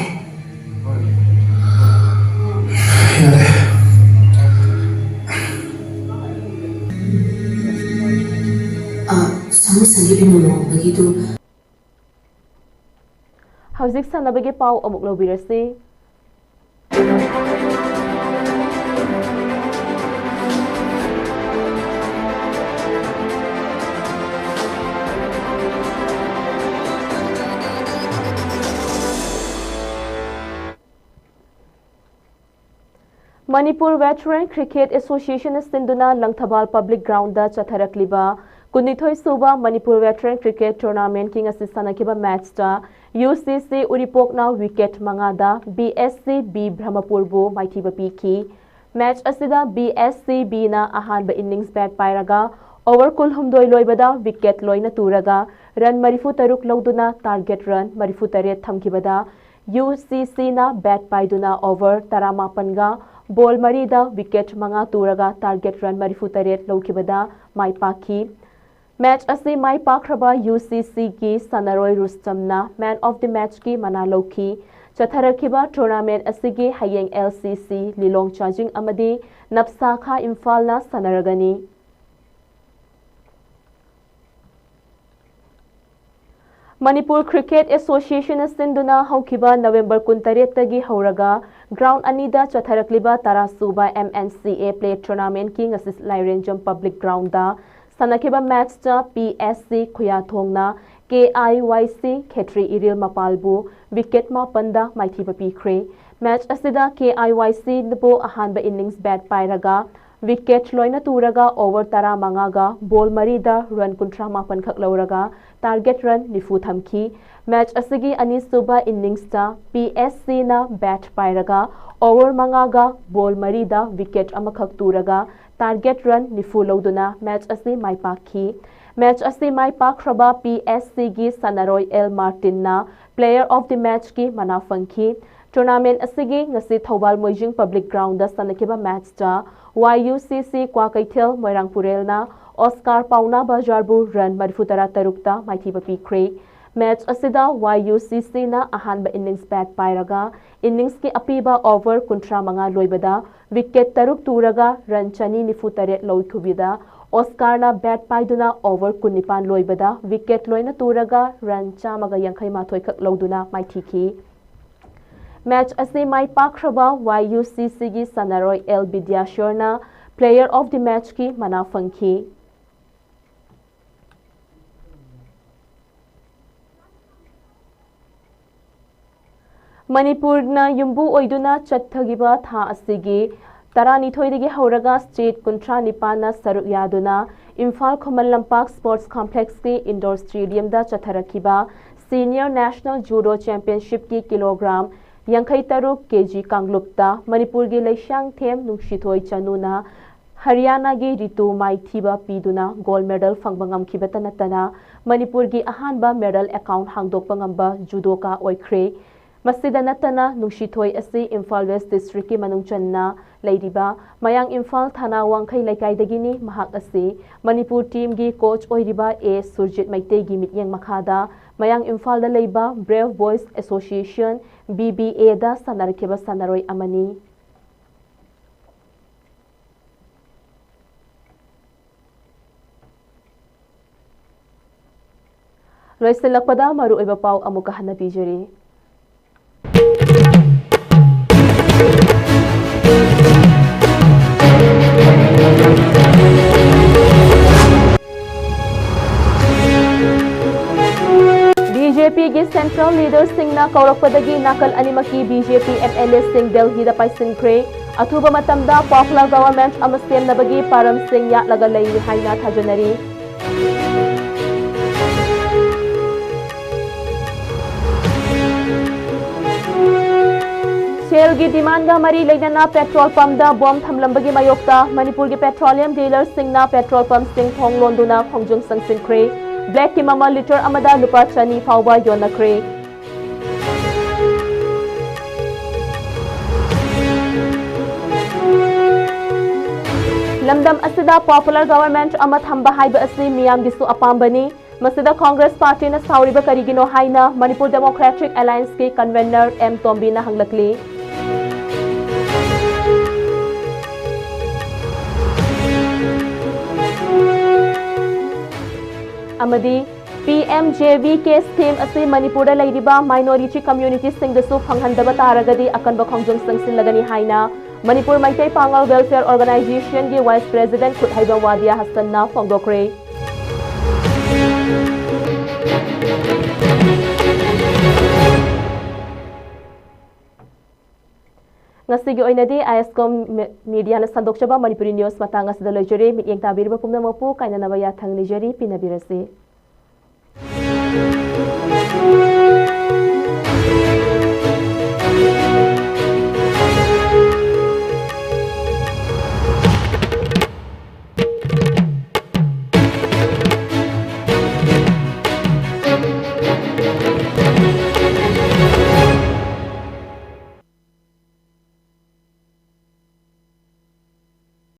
ꯌꯥꯔꯦ꯫ ꯑ, ꯁꯥꯃꯨꯁꯪꯒꯤ ꯕꯤꯅꯨ ꯂꯨꯍꯣꯡꯕꯒꯤꯗꯨ꯫ ꯍꯧꯖꯤꯛ ꯁꯥꯟꯅꯕꯒꯤ ꯄꯥꯎ ꯑꯃꯨꯛ ꯂꯧꯕꯤꯔꯁꯤ꯫ ꯃꯅꯤꯄꯨꯔ Veteran Cricket Association ꯁꯤꯟꯗꯨꯅ ꯂꯪꯊꯕꯥꯜ Public Groundꯗ ꯆꯠꯊꯔꯛꯂꯤꯕ ꯀꯨꯟꯅꯤꯊꯣꯏ ꯁꯨꯕ ꯃꯅꯤꯄꯨꯔ ꯋꯦꯇꯔꯟ ꯀ꯭ꯔꯤꯀꯦꯠ ꯇꯣꯔꯅꯥꯃꯦꯟꯠꯀꯤ ꯉꯁꯤ ꯁꯥꯟꯅꯈꯤꯕ ꯃꯦꯠꯆꯇ ꯌꯨ ꯁꯤ ꯁꯤ ꯎꯔꯤꯄꯣꯛꯅ ꯋꯤꯀꯦꯠ ꯃꯉꯥꯗ ꯕꯤ ꯑꯦꯁ ꯁꯤ ꯕꯤ ꯕ꯭ꯔꯍꯃꯄꯨꯔꯕꯨ ꯃꯥꯏꯊꯤꯕ ꯄꯤꯈꯤ꯫ ꯃꯦꯠꯆ ꯑꯁꯤꯗ ꯕꯤ ꯑꯦꯁ ꯁꯤ ꯕꯤꯅ ꯑꯍꯥꯟꯕ ꯏꯟꯅꯤꯡꯁ ꯕꯦꯠ ꯄꯥꯏꯔꯒ ꯑꯣꯚꯔ ꯀꯨꯟꯍꯨꯝꯗꯣꯏ ꯂꯣꯏꯕꯗ ꯋꯤꯀꯦꯠ ꯂꯣꯏꯅ ꯇꯨꯔꯒ ꯔꯟ ꯃꯔꯤꯐꯨ ꯇꯔꯨꯛ ꯂꯧꯗꯨꯅ ꯇꯥꯔꯒꯦꯠ ꯔꯟ ꯃꯔꯤꯐꯨ ꯇꯔꯦꯠ ꯊꯝꯈꯤꯕꯗ ꯌꯨ ꯁꯤ ꯁꯤꯅ ꯕꯦꯠ ꯄꯥꯏꯗꯨꯅ ꯑꯣꯚꯔ ꯇꯔꯥꯃꯥꯄꯟꯒ ꯕꯣꯜ ꯃꯔꯤꯗ ꯋꯤꯀꯦꯠ ꯃꯉꯥ ꯇꯨꯔꯒ ꯇꯥꯔꯒꯦꯠ ꯔꯟ ꯃꯔꯤꯐꯨ ꯇꯔꯦꯠ ꯂꯧꯈꯤꯕꯗ ꯃꯥꯏ ꯄꯥꯛꯈꯤ꯫ ꯃꯦꯠꯆ ꯑꯁꯤ ꯃꯥꯏ ꯄꯥꯛꯈ꯭ꯔꯕ ꯌꯨ ꯁꯤ ꯁꯤꯒꯤ ꯁꯥꯟꯅꯔꯣꯏ ꯔꯨꯁꯇꯝꯅ ꯃꯦꯟ ꯑꯣꯐ ꯗꯤ ꯃꯦꯠꯆꯀꯤ ꯃꯅꯥ ꯂꯧꯈꯤ꯫ ꯆꯠꯊꯔꯛꯈꯤꯕ ꯇꯣꯔꯅꯥꯃꯦꯟꯠ ꯑꯁꯤꯒꯤ ꯍꯌꯦꯡ ꯑꯦꯜ ꯁꯤ ꯁꯤ ꯂꯤꯂꯣꯡ ꯆꯥꯖꯤꯡ ꯑꯃꯗꯤ ꯅꯞꯁꯥꯈꯥ ꯏꯝꯐꯥꯜꯅ ꯁꯥꯟꯅꯔꯒꯅꯤ꯫ ꯃꯅꯤꯄꯨꯔ ꯀ꯭ꯔꯤꯀꯦꯠ ꯑꯦꯁꯣꯁꯤꯌꯦꯁꯟꯅ ꯁꯤꯟꯗꯨꯅ ꯍꯧꯈꯤꯕ ꯅꯕꯦꯝꯕꯔ ꯀꯨꯟꯇꯔꯦꯠꯇꯒꯤ ꯍꯧꯔꯒ ꯒ꯭ꯔꯥꯎꯟ ꯑꯅꯤꯗ ꯆꯠꯊꯔꯛꯂꯤꯕ ꯇꯔꯥ ꯁꯨꯕ ꯑꯦꯝ ꯑꯦꯟ ꯁꯤ ꯑꯦ ꯄ꯭ꯂꯦ ꯇꯣꯔꯅꯥꯃꯦꯟꯠꯀꯤ ꯉꯁꯤ ꯂꯥꯏꯔꯦꯟꯖꯝ ꯄꯕ꯭ꯂꯤꯛ ꯒ꯭ꯔꯥꯎꯟꯗ ꯁꯥꯟꯅꯈꯤꯕ ꯃꯦꯠꯆꯇ ꯄꯤ ꯑꯦꯁ ꯁꯤ ꯈꯨꯌꯥꯊꯣꯡꯅ ꯀꯦ ꯑꯥꯏ ꯋꯥꯏ ꯁꯤ ꯈꯦꯇ꯭ꯔꯤ ꯏꯔꯤꯜ ꯃꯄꯥꯜꯕꯨ ꯋꯤꯀꯦꯠ ꯃꯥꯄꯟꯗ ꯃꯥꯏꯊꯤꯕ ꯄꯤꯈ꯭ꯔꯦ꯫ ꯃꯦꯠꯆ ꯑꯁꯤꯗ ꯀꯦ ꯑꯥꯏ ꯋꯥꯏ ꯁꯤꯕꯨ ꯑꯍꯥꯟꯕ ꯏꯟꯅꯤꯡꯁ ꯕꯦꯠ ꯄꯥꯏꯔꯒ ꯋꯤꯀꯦꯠ ꯂꯣꯏꯅ ꯇꯨꯔꯒ ꯑꯣꯚꯔ ꯇꯔꯥꯃꯉꯥꯒ ꯕꯣꯜ ꯃꯔꯤꯗ ꯔꯟ ꯀꯨꯟꯊ꯭ꯔꯥ ꯃꯥꯄꯟ ꯈꯛ ꯂꯧꯔꯒ ꯇꯥꯔꯒꯦꯠ ꯔꯟ ꯅꯤꯐꯨ ꯊꯝꯈꯤ꯫ ꯃꯦꯠꯆ ꯑꯁꯤꯒꯤ ꯑꯅꯤꯁꯨꯕ ꯏꯟꯅꯤꯡꯁꯇ ꯄꯤ ꯑꯦꯁ ꯁꯤꯅ ꯕꯦꯠ ꯄꯥꯏꯔꯒ ꯑꯣꯚꯔ ꯃꯉꯥꯒ ꯕꯣꯜ ꯃꯔꯤꯗ ꯋꯤꯀꯦꯠ ꯑꯃꯈꯛ ꯇꯨꯔꯒ ꯇꯥꯔꯒꯦꯠ ꯔꯟ ꯅꯤꯐꯨ ꯂꯧꯗꯨꯅ ꯃꯦꯠꯆ ꯑꯁꯤ ꯃꯥꯏ ꯄꯥꯛꯈꯤ꯫ ꯃꯦꯠꯆ ꯑꯁꯤ ꯃꯥꯏ ꯄꯥꯛꯈ꯭ꯔꯕ ꯄꯤ ꯑꯦꯁ ꯁꯤꯒꯤ ꯁꯥꯟꯅꯔꯣꯏ ꯑꯦꯜ ꯃꯥꯔꯇꯤꯟꯅ ꯄ꯭ꯂꯦꯌꯔ ꯑꯣꯐ ꯗꯤ ꯃꯦꯠꯆꯀꯤ ꯃꯅꯥ ꯐꯪꯈꯤ꯫ ꯇꯣꯔꯅꯥꯃꯦꯟꯠ ꯑꯁꯤꯒꯤ ꯉꯁꯤ ꯊꯧꯕꯥꯜ ꯃꯣꯏꯖꯤꯡ ꯄꯕ꯭ꯂꯤꯛ ꯒ꯭ꯔꯥꯎꯟꯗ ꯁꯥꯟꯅꯈꯤꯕ ꯃꯦꯠꯆꯇ ꯋꯥꯏ ꯌꯨ ꯁꯤ ꯁꯤ ꯀ꯭ꯋꯥꯀꯩꯊꯦꯜ ꯃꯣꯏꯔꯥꯡꯄꯨꯔꯦꯜꯅ ꯑꯣꯁꯀꯥꯔ ꯄꯥꯎꯅꯥ ꯕꯖꯥꯔꯕꯨ ꯔꯟ ꯃꯔꯤꯐꯨ ꯇꯔꯥ ꯇꯔꯨꯛꯇ ꯃꯥꯏꯊꯤꯕ ꯄꯤꯈ꯭ꯔꯦ꯫ ꯃꯦꯠꯆ ꯑꯁꯤꯗ ꯋꯥꯏ ꯌꯨ ꯁꯤ ꯁꯤꯅ ꯑꯍꯥꯟꯕ ꯏꯟꯅꯤꯡꯁ ꯕꯦꯠ ꯄꯥꯏꯔꯒ ꯏꯟꯅꯤꯡꯁꯀꯤ ꯑꯄꯤꯕ ꯑꯣꯚꯔ ꯀꯨꯟꯊ꯭ꯔꯥ ꯃꯉꯥ ꯂꯣꯏꯕꯗ ꯋꯤꯀꯦꯠ ꯇꯔꯨꯛ ꯇꯨꯔꯒ ꯔꯟ ꯆꯅꯤ ꯅꯤꯐꯨ ꯇꯔꯦꯠ ꯂꯧꯈꯤꯕꯗ ꯑꯣꯁꯀꯥꯔꯅ ꯕꯦꯠ ꯄꯥꯏꯗꯨꯅ ꯑꯣꯚꯔ ꯀꯨꯟꯅꯤꯄꯥꯟ ꯂꯣꯏꯕꯗ ꯋꯤꯀꯦꯠ ꯂꯣꯏꯅ ꯇꯨꯔꯒ ꯔꯟ ꯆꯥꯝꯃꯒ ꯌꯥꯡꯈꯩ ꯃꯥꯊꯣꯏ ꯈꯛ ꯂꯧꯗꯨꯅ ꯃꯥꯏꯊꯤꯈꯤ꯫ ꯃꯦꯠꯆ ꯑꯁꯤ ꯃꯥꯏ ꯄꯥꯛꯈ꯭ꯔꯕ ꯋꯥꯏ ꯌꯨ ꯁꯤ ꯁꯤꯒꯤ ꯁꯥꯟꯅꯔꯣꯏ ꯑꯦꯜ ꯕꯤꯗ꯭ꯌꯥꯁ꯭ꯋꯔꯅ ꯄ꯭ꯂꯦꯌꯔ ꯑꯣꯐ ꯗꯤ ꯃꯦꯠꯆꯀꯤ ꯃꯅꯥ ꯐꯪꯈꯤ꯫ ꯃꯅꯤꯄꯨꯔꯅ ꯌꯨꯝꯕꯨ ꯑꯣꯏꯗꯨꯅ ꯆꯠꯊꯈꯤꯕ ꯊꯥ ꯑꯁꯤꯒꯤ ꯇꯔꯥꯅꯤꯊꯣꯏꯗꯒꯤ ꯍꯧꯔꯒ state ꯀꯨꯟꯊ꯭ꯔꯥ ꯅꯤꯄꯥꯟꯅ ꯁꯔꯨꯛ ꯌꯥꯗꯨꯅ Imphal Khuman Lampak Sports Complexꯀꯤ indoor stadiumꯗ ꯆꯠꯊꯔꯛꯈꯤꯕ Senior National Judo Championshipꯀꯤ kilogram ꯌꯥꯡꯈꯩ ꯇꯔꯨꯛ ꯀꯦ ꯖꯤ ꯀꯥꯡꯂꯨꯞꯇ ꯃꯅꯤꯄꯨꯔꯒꯤ ꯂꯩꯁꯥꯡꯊꯦꯝ ꯅꯨꯡꯁꯤꯊꯣꯏ ꯆꯅꯨꯅ ꯍꯔꯤꯌꯥꯅꯥꯒꯤ ꯔꯤꯇꯨ ꯃꯥꯏꯊꯤꯕ ꯄꯤꯗꯨꯅ gold medal ꯐꯪꯕ ꯉꯝꯈꯤꯕꯇ ꯅꯠꯇꯅ ꯃꯅꯤꯄꯨꯔꯒꯤ ꯑꯍꯥꯟꯕ medal account ꯍꯥꯡꯗꯣꯛꯄ ꯉꯝꯕ judoka ꯑꯣꯏꯈ꯭ꯔꯦ꯫ ꯃꯁꯤꯗ ꯅꯠꯇꯅ ꯅꯨꯡꯁꯤꯊꯣꯏ ꯑꯁꯤ ꯏꯝꯐꯥꯜ West Districtꯀꯤ ꯃꯅꯨꯡ ꯆꯟꯅ ꯂꯩꯔꯤꯕ ꯃꯌꯥꯡ ꯏꯝꯐꯥꯜ ꯊꯥꯅꯥ ꯋꯥꯡꯈꯩ ꯂꯩꯀꯥꯏꯗꯒꯤꯅꯤ꯫ ꯃꯍꯥꯛ ꯑꯁꯤ ꯃꯅꯤꯄꯨꯔ teamꯒꯤ coach ꯑꯣꯏꯔꯤꯕ ꯑꯦ ꯁꯨꯔꯖꯤꯠ ꯃꯩꯇꯩꯒꯤ ꯃꯤꯠꯌꯦꯡ ꯃꯈꯥꯗ ꯃꯌꯥꯡ ꯏꯝꯐꯥꯜꯗ ꯂꯩꯕ Brave Boys Association, B B Aꯗ ꯁꯥꯟꯅꯔꯛꯈꯤꯕ ꯁꯥꯟꯅꯔꯣꯏ ꯑꯃꯅꯤ꯫ ꯂꯣꯏꯁꯤꯜꯂꯛꯄꯗ ꯃꯔꯨꯑꯣꯏꯕ ꯄꯥꯎ ꯑꯃꯨꯛꯀ ꯍꯟꯅ ꯄꯤꯖꯔꯤ꯫ BJPꯒꯤ central leaderꯁꯤꯡꯅ ꯀꯧꯔꯛꯄꯗꯒꯤ ꯅꯥꯀꯜ ꯑꯅꯤꯃꯛꯀꯤ BJP MLAꯁꯤꯡ ꯗꯦꯜꯍꯤꯗ ꯄꯥꯏꯁꯤꯟꯈ꯭ꯔꯦ꯫ ꯑꯊꯨꯕ ꯃꯇꯝꯗ popular government ꯑꯃ ꯁꯦꯝꯅꯕꯒꯤ ꯄꯥꯔꯝꯁꯤꯡ ꯌꯥꯠꯂꯒ ꯂꯩꯔꯤ ꯍꯥꯏꯅ ꯊꯥꯖꯅꯔꯤ꯫ Shellꯒꯤ demandꯒ ꯃꯔꯤ ꯂꯩꯅꯅ petrol pumpꯗ bomb ꯊꯝꯂꯝꯕꯒꯤ ꯃꯥꯌꯣꯛꯇ ꯃꯅꯤꯄꯨꯔꯒꯤ petroleum dealerꯁꯤꯡꯅ petrol pumpꯁꯤꯡ ꯊꯣꯡ ꯂꯣꯟꯗꯨꯅ ꯈꯣꯡꯖꯪ ꯆꯪꯁꯤꯟꯈ꯭ꯔꯦ꯫ Blackꯀꯤ ꯃꯃꯜ litre ꯑꯃꯗ ꯂꯨꯄꯥ ꯆꯅꯤ ꯐꯥꯎꯕ ꯌꯣꯟꯅꯈ꯭ꯔꯦ꯫ ꯂꯝꯗꯝ ꯑꯁꯤꯗ popular government ꯑꯃ ꯊꯝꯕ ꯍꯥꯏꯕ ꯑꯁꯤ ꯃꯤꯌꯥꯝꯒꯤꯁꯨ ꯑꯄꯥꯝꯕꯅꯤ꯫ ꯃꯁꯤꯗ Congress partyꯅ ꯁꯥꯎꯔꯤꯕ ꯀꯔꯤꯒꯤꯅꯣ ꯍꯥꯏꯅ Manipur Democratic Allianceꯀꯤ convener M ꯇꯣꯝꯕꯤꯅ ꯍꯪꯂꯛꯂꯤ꯫ ꯑꯃꯗꯤ PMJVK scheme ꯑꯁꯤ ꯃꯅꯤꯄꯨꯔꯗ ꯂꯩꯔꯤꯕ minority communityꯁꯤꯡꯗꯁꯨ ꯐꯪꯍꯟꯗꯕ ꯇꯥꯔꯒꯗꯤ ꯑꯀꯟꯕ ꯈꯣꯡꯖꯪ ꯆꯪꯁꯤꯜꯂꯒꯅꯤ ꯍꯥꯏꯅ ꯃꯅꯤꯄꯨꯔ ꯃꯩꯇꯩ ꯄꯥꯉꯜ Welfare Organizationꯒꯤ Vice President ꯈꯨꯠꯍꯩꯕꯝ ꯋꯥꯗꯤꯌꯥ ꯍꯁꯟꯅ ꯐꯣꯡꯗꯣꯛꯈ꯭ꯔꯦ꯫ ꯉꯁꯤꯒꯤ ꯑꯣꯏꯅꯗꯤ ꯑꯥꯏ ꯑꯦꯁ ꯀꯣꯝ ꯃꯦ-, ꯃꯤꯗꯤꯌꯥꯅ ꯁꯟꯗꯣꯛꯆꯕ ꯃꯅꯤꯄꯨꯔꯤ ꯅ꯭ꯌꯨꯁ ꯃꯇꯥꯡ ꯑꯁꯤꯗ ꯂꯣꯏꯖꯔꯦ꯫ ꯃꯤꯠꯌꯦꯡ ꯇꯥꯕꯤꯔꯤꯕ ꯄꯨꯝꯅꯃꯛꯄꯨ ꯀꯥꯏꯅꯅꯕ ꯌꯥꯊꯪ ꯅꯤꯖꯔꯤ꯫ ꯄꯤꯅꯕꯤꯔꯁꯤ꯫